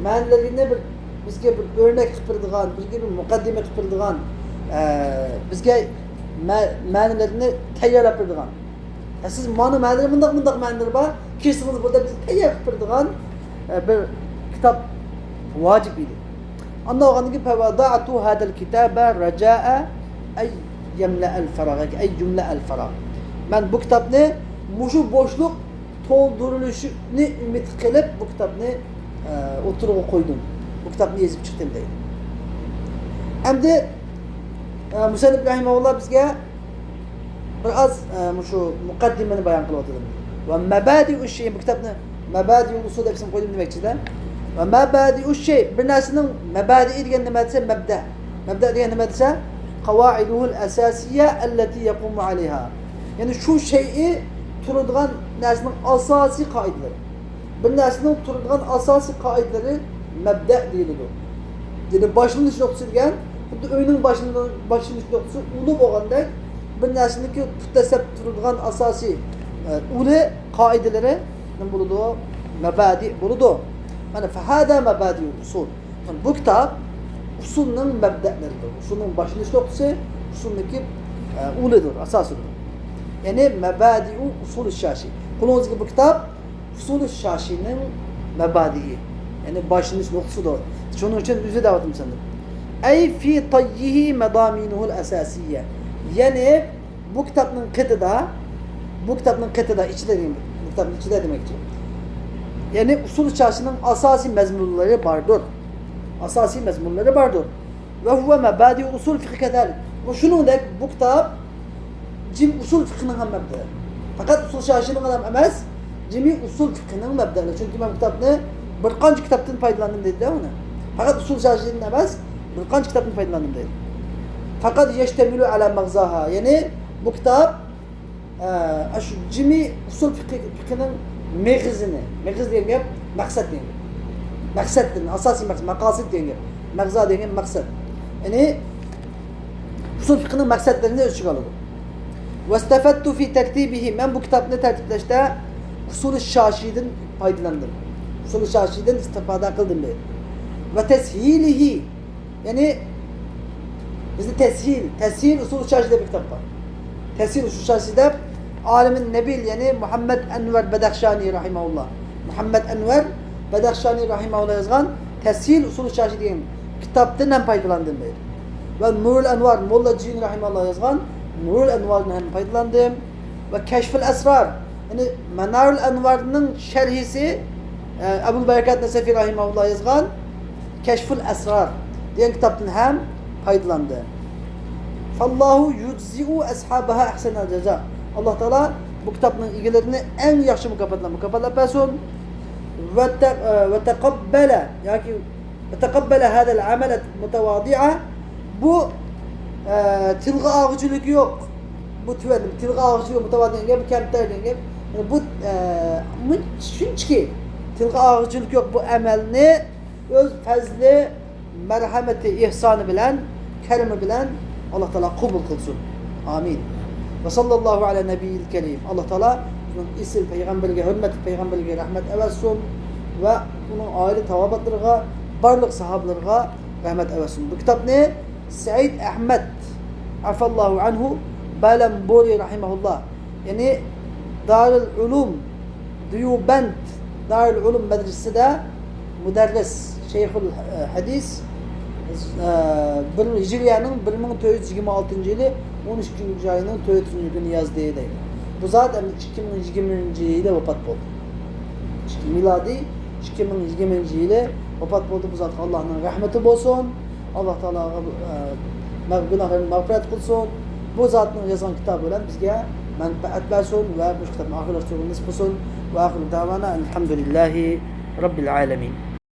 مەنىلىرىنى بىر، بىزگە بىر ئۆرنەك قىلىپ بېرىدىغان، بىزگە بىر مۇقەددىمە قىلىپ بېرىدىغان، ئە، بىزگە مە-، مەنىلىرىنى تەييارلاپ بېرىدىغان. ئە، سىز مانا مەنىلىرى مۇنداق، مۇنداق مەنىلىرى بار، كىرسىڭىز بۇ دەپ بىزگە تەييار قىلىپ بېرىدىغان، ئە، بىر كىتاب ۋاجىپ ئىدى. ئاندىن بولغاندىن كېيىن فوضعت هذا الكتاب رجاء أن يملأ الفراغ، ياكى أن يملأ الفراغ. مەن بۇ كىتابنى مۇشۇ بوشلۇق تولدۇرۇلۇشىنى ئۈمىد قىلىپ بۇ كىتابنى، ئە، ئوتتۇرىغا قويدۇم. بۇ كىتابنى يېزىپ چىقتىم دەيدۇ. ئەمدى، ئە، مۇسەننىپ رەھىمەھۇللا بىزگە بىر ئاز، ئە، مۇشۇ مۇقەددىمىنى بايان قىلىۋاتىدۇ. ۋە مەبادىئۇ شەي، بۇ كىتابنى مەبادىئۇ ئۇسۇل دەپ ئىسىم قويدۇم دېمەكچىدە. ۋە مەبادىئۇ شەي، بىر نەرسىنىڭ مەبادىئى دېگەن نېمە دېسە، مەبدە. مەبدە دېگەن نېمە دېسە، قاۋائىدۇھۇل ئەساسىيە ئەللەتى يەقۇمۇ ئەلەيھا. يەنى شۇ شەيئى تۇرىدىغان نەرسىنىڭ ئاساسىي قائىدىلىرى. بىر نەرسىنىڭ تۇرىدىغان ئاساسىي قائىدىلىرى مەبدە دېيىلىدۇ. يەنى باشلىنىش نۇقتىسى دېگەن، خۇددى ئۆينىڭ باشلىنىش، باشلىنىش نۇقتىسى ئۇلى بولغاندەك، بىر نەرسىنىڭكى پۇت دەسلەپ تۇرىدىغان ئاساسىي، ئە، ئۇلى قائىدىلىرى نېمە بولىدۇ؟ مەبادىئ بولىدۇ. مانا، فهذا مبادئ الأصول. بۇ كىتاب ئۇسۇلنىڭ مەبدەلىرىدۇر. ئۇسۇلنىڭ باشلىنىش نۇقتىسى، ئۇسۇلنىڭكى، ئە، ئۇلىدۇر، ئاساسىدۇر. يەنى مەبادىئۇ ئۇسۇل شاشى. قولىڭىزدىكى بۇ كىتاب ئۇسۇل شاشىنىڭ مەبادىئى. يەنى باشلىنىش نۇقتىسىدۇر. شۇنىڭ ئۈچۈن ئۆزى دەۋاتىمەن سەندە. أي في طيّه مضامينه الأساسية. يەنى بۇ كىتابنىڭ قېتىدا، بۇ كىتابنىڭ قېتىدا، ئىچىدە دېگەن، بۇ كىتابنىڭ ئىچىدە دېمەكچى. يەنى ئۇسۇل شاشىنىڭ ئاساسىي مەزمۇنلىرى باردۇر. ئاساسىي مەزمۇنلىرى باردۇر. ۋە ھۇۋە مەبادىئۇ ئۇسۇل فىقھى كەزالىك. ۋە شۇنىڭدەك بۇ كىتاب جىم ئۇسۇل فىقھىنىڭ ھەم مەبدەئى. پەقەت ئۇسۇل شاشىنىڭ ھەم ئەمەس، جىمى ئۇسۇل فىقھىنىڭ مەبدەئى. چۈنكى مەن بۇ كىتابنى بىر قانچە كىتابتىن پايدىلاندىم دېدى-دە ئۇنى. پەقەت ئۇسۇل شاشىدىن ئەمەس، بىر قانچە كىتابتىن پايدىلاندىم دەيدۇ. فەقەت يەشتەمىلۇ ئەلا مەغزاھا، يەنى بۇ كىتاب، ئە، ئاشۇ جىمى ئۇسۇل فىقھى، فىقھىنىڭ مېغىزىنى، مېغىز دېگەن گەپ مەقسەت دېگەن گەپ. مەقسەتتىن، ئاساسىي مەقسەت، مەقاسىد دېگەن گەپ. مەغزا دېگەن مەقسەت. يەنى ئۇسۇل فىقھىنىڭ مەقسەتلىرىنى ئۆز ئىچىگە ئالىدۇ. ۋەستەفەدتۇ فى تەرتىبىھى، مەن بۇ كىتابنى تەرتىپلەشتە ئۇسۇل شاشىدىن پايدىلاندىم. ئۇسۇل شاشىدىن ئىستىپادە قىلدىم دەيدۇ. ۋە تەسھىلىھى، يەنى بىزدە تەسھىل، تەسھىل ئۇسۇل شاشى دەپ بىر كىتاب بار. تەسھىل ئۇسۇل شاشى دەپ ئالىمى نەبىل، يەنى مۇھەممەد ئەنۋەر بەدەخشانى رەھىمەھۇللا. مۇھەممەد ئەنۋەر بەدەخشانى رەھىمەھۇللا يازغان تەسھىل ئۇسۇل شاشى دېگەن كىتابتىن ھەم پايدىلاندىم دەيدۇ. ۋە نۇرۇل ئەنۋار، موللا جىن رەھىمەھۇللا يازغان نۇرۇل ئەنۋاردىن ھەم پايدىلاندىم. ۋە كەشفۇل ئەسرار، يەنى مەنارۇل ئەنۋارنىڭ شەرھىسى، ئە، ئەبۇل بەرىكات نەسەفى رەھىمەھۇللا يازغان كەشفۇل ئەسرار دېگەن كىتابتىن ھەم پايدىلاندىم. فاللاھۇ يۇجزىئۇ ئەسھابەھا ئەھسەنەل جازا. ئاللا تائالا بۇ كىتابنىڭ ئىگىلىرىنى ئەڭ ياخشى مۇكاپاتلار مۇكاپاتلاپ بەرسۇن. ۋە تە-، ئە، ۋە تەقەببەلە، ياكى ۋە تەقەببەلە ھازەل ئەمەلە مۇتەۋادىئە. بۇ، ئە، تىلغا ئالغۇچىلىكى يوق. بۇ تۆۋەن، تىلغا ئالغۇچىلىكى يوق، مۇتەۋادىئە دېگەن گەپ، كەمتەر دېگەن گەپ. بۇ، ئە، مۇ-، شۇنچىكى تىلغا ئالغۇچىلىكى يوق بۇ ئەمەلنى ئۆز پەزلى، مەرھەمىتى، ئېھسانى بىلەن، كەرىمى بىلەن ئاللا تائالا قوبۇل قىلسۇن. ئامىن. ۋە ساللاللاھۇ ئەلە نەبىييىل كەرىم. ئاللا تائالا بىزنىڭ ئېسىل پەيغەمبىرىگە، ھۆرمەتلىك پەيغەمبىرىگە رەھمەت ئەۋەتسۇن. ۋە ئۇنىڭ ئائىلە تاۋابىئاتلىرىغا، بارلىق ساھابىلىرىغا رەھمەت ئەۋەتسۇن. بۇ كىتابنى سەئىد ئەھمەد، ئەفەللاھۇ ئەنھۇ، بەلەمبۇرى رەھىمەھۇللا، يەنى دارۇل ئۇلۇم دىيۇبەند، دارۇل ئۇلۇم مەدرىسىدە مۇدەررىس، شەيخۇل ھەدىس، ئە، بىر، ھىجرىيەنىڭ بىر مىڭ تۆت يۈز يىگىرمە ئالتىنچى يىلى ئون ئىككىنچى ئاينىڭ تۆتىنچى كۈنى يازدى دەيدۇ. بۇ زات ئەمدى ئىككى مىڭ يىگىرمىنچى يىلى ۋاپات بولدى. مىلادىي ئىككى مىڭ يىگىرمىنچى يىلى ۋاپات بولدى. بۇ زاتقا ئاللاھنىڭ رەھمىتى بولسۇن. ئاللاھ تائالا، ئە، مەغ-، گۇناھلىرىنى مەغپىرەت قىلسۇن. بۇ زاتنىڭ يازغان كىتابى بىلەن بىزگە مەنپەئەت بەرسۇن ۋە بۇ كىتابنى ئاخىرلاشتۇرغىلى نېسىپ قىلسۇن. ۋە ئاخىرۇ دەۋانا ئەلھەمدۇلىللاھى رەببىل ئالەمىن.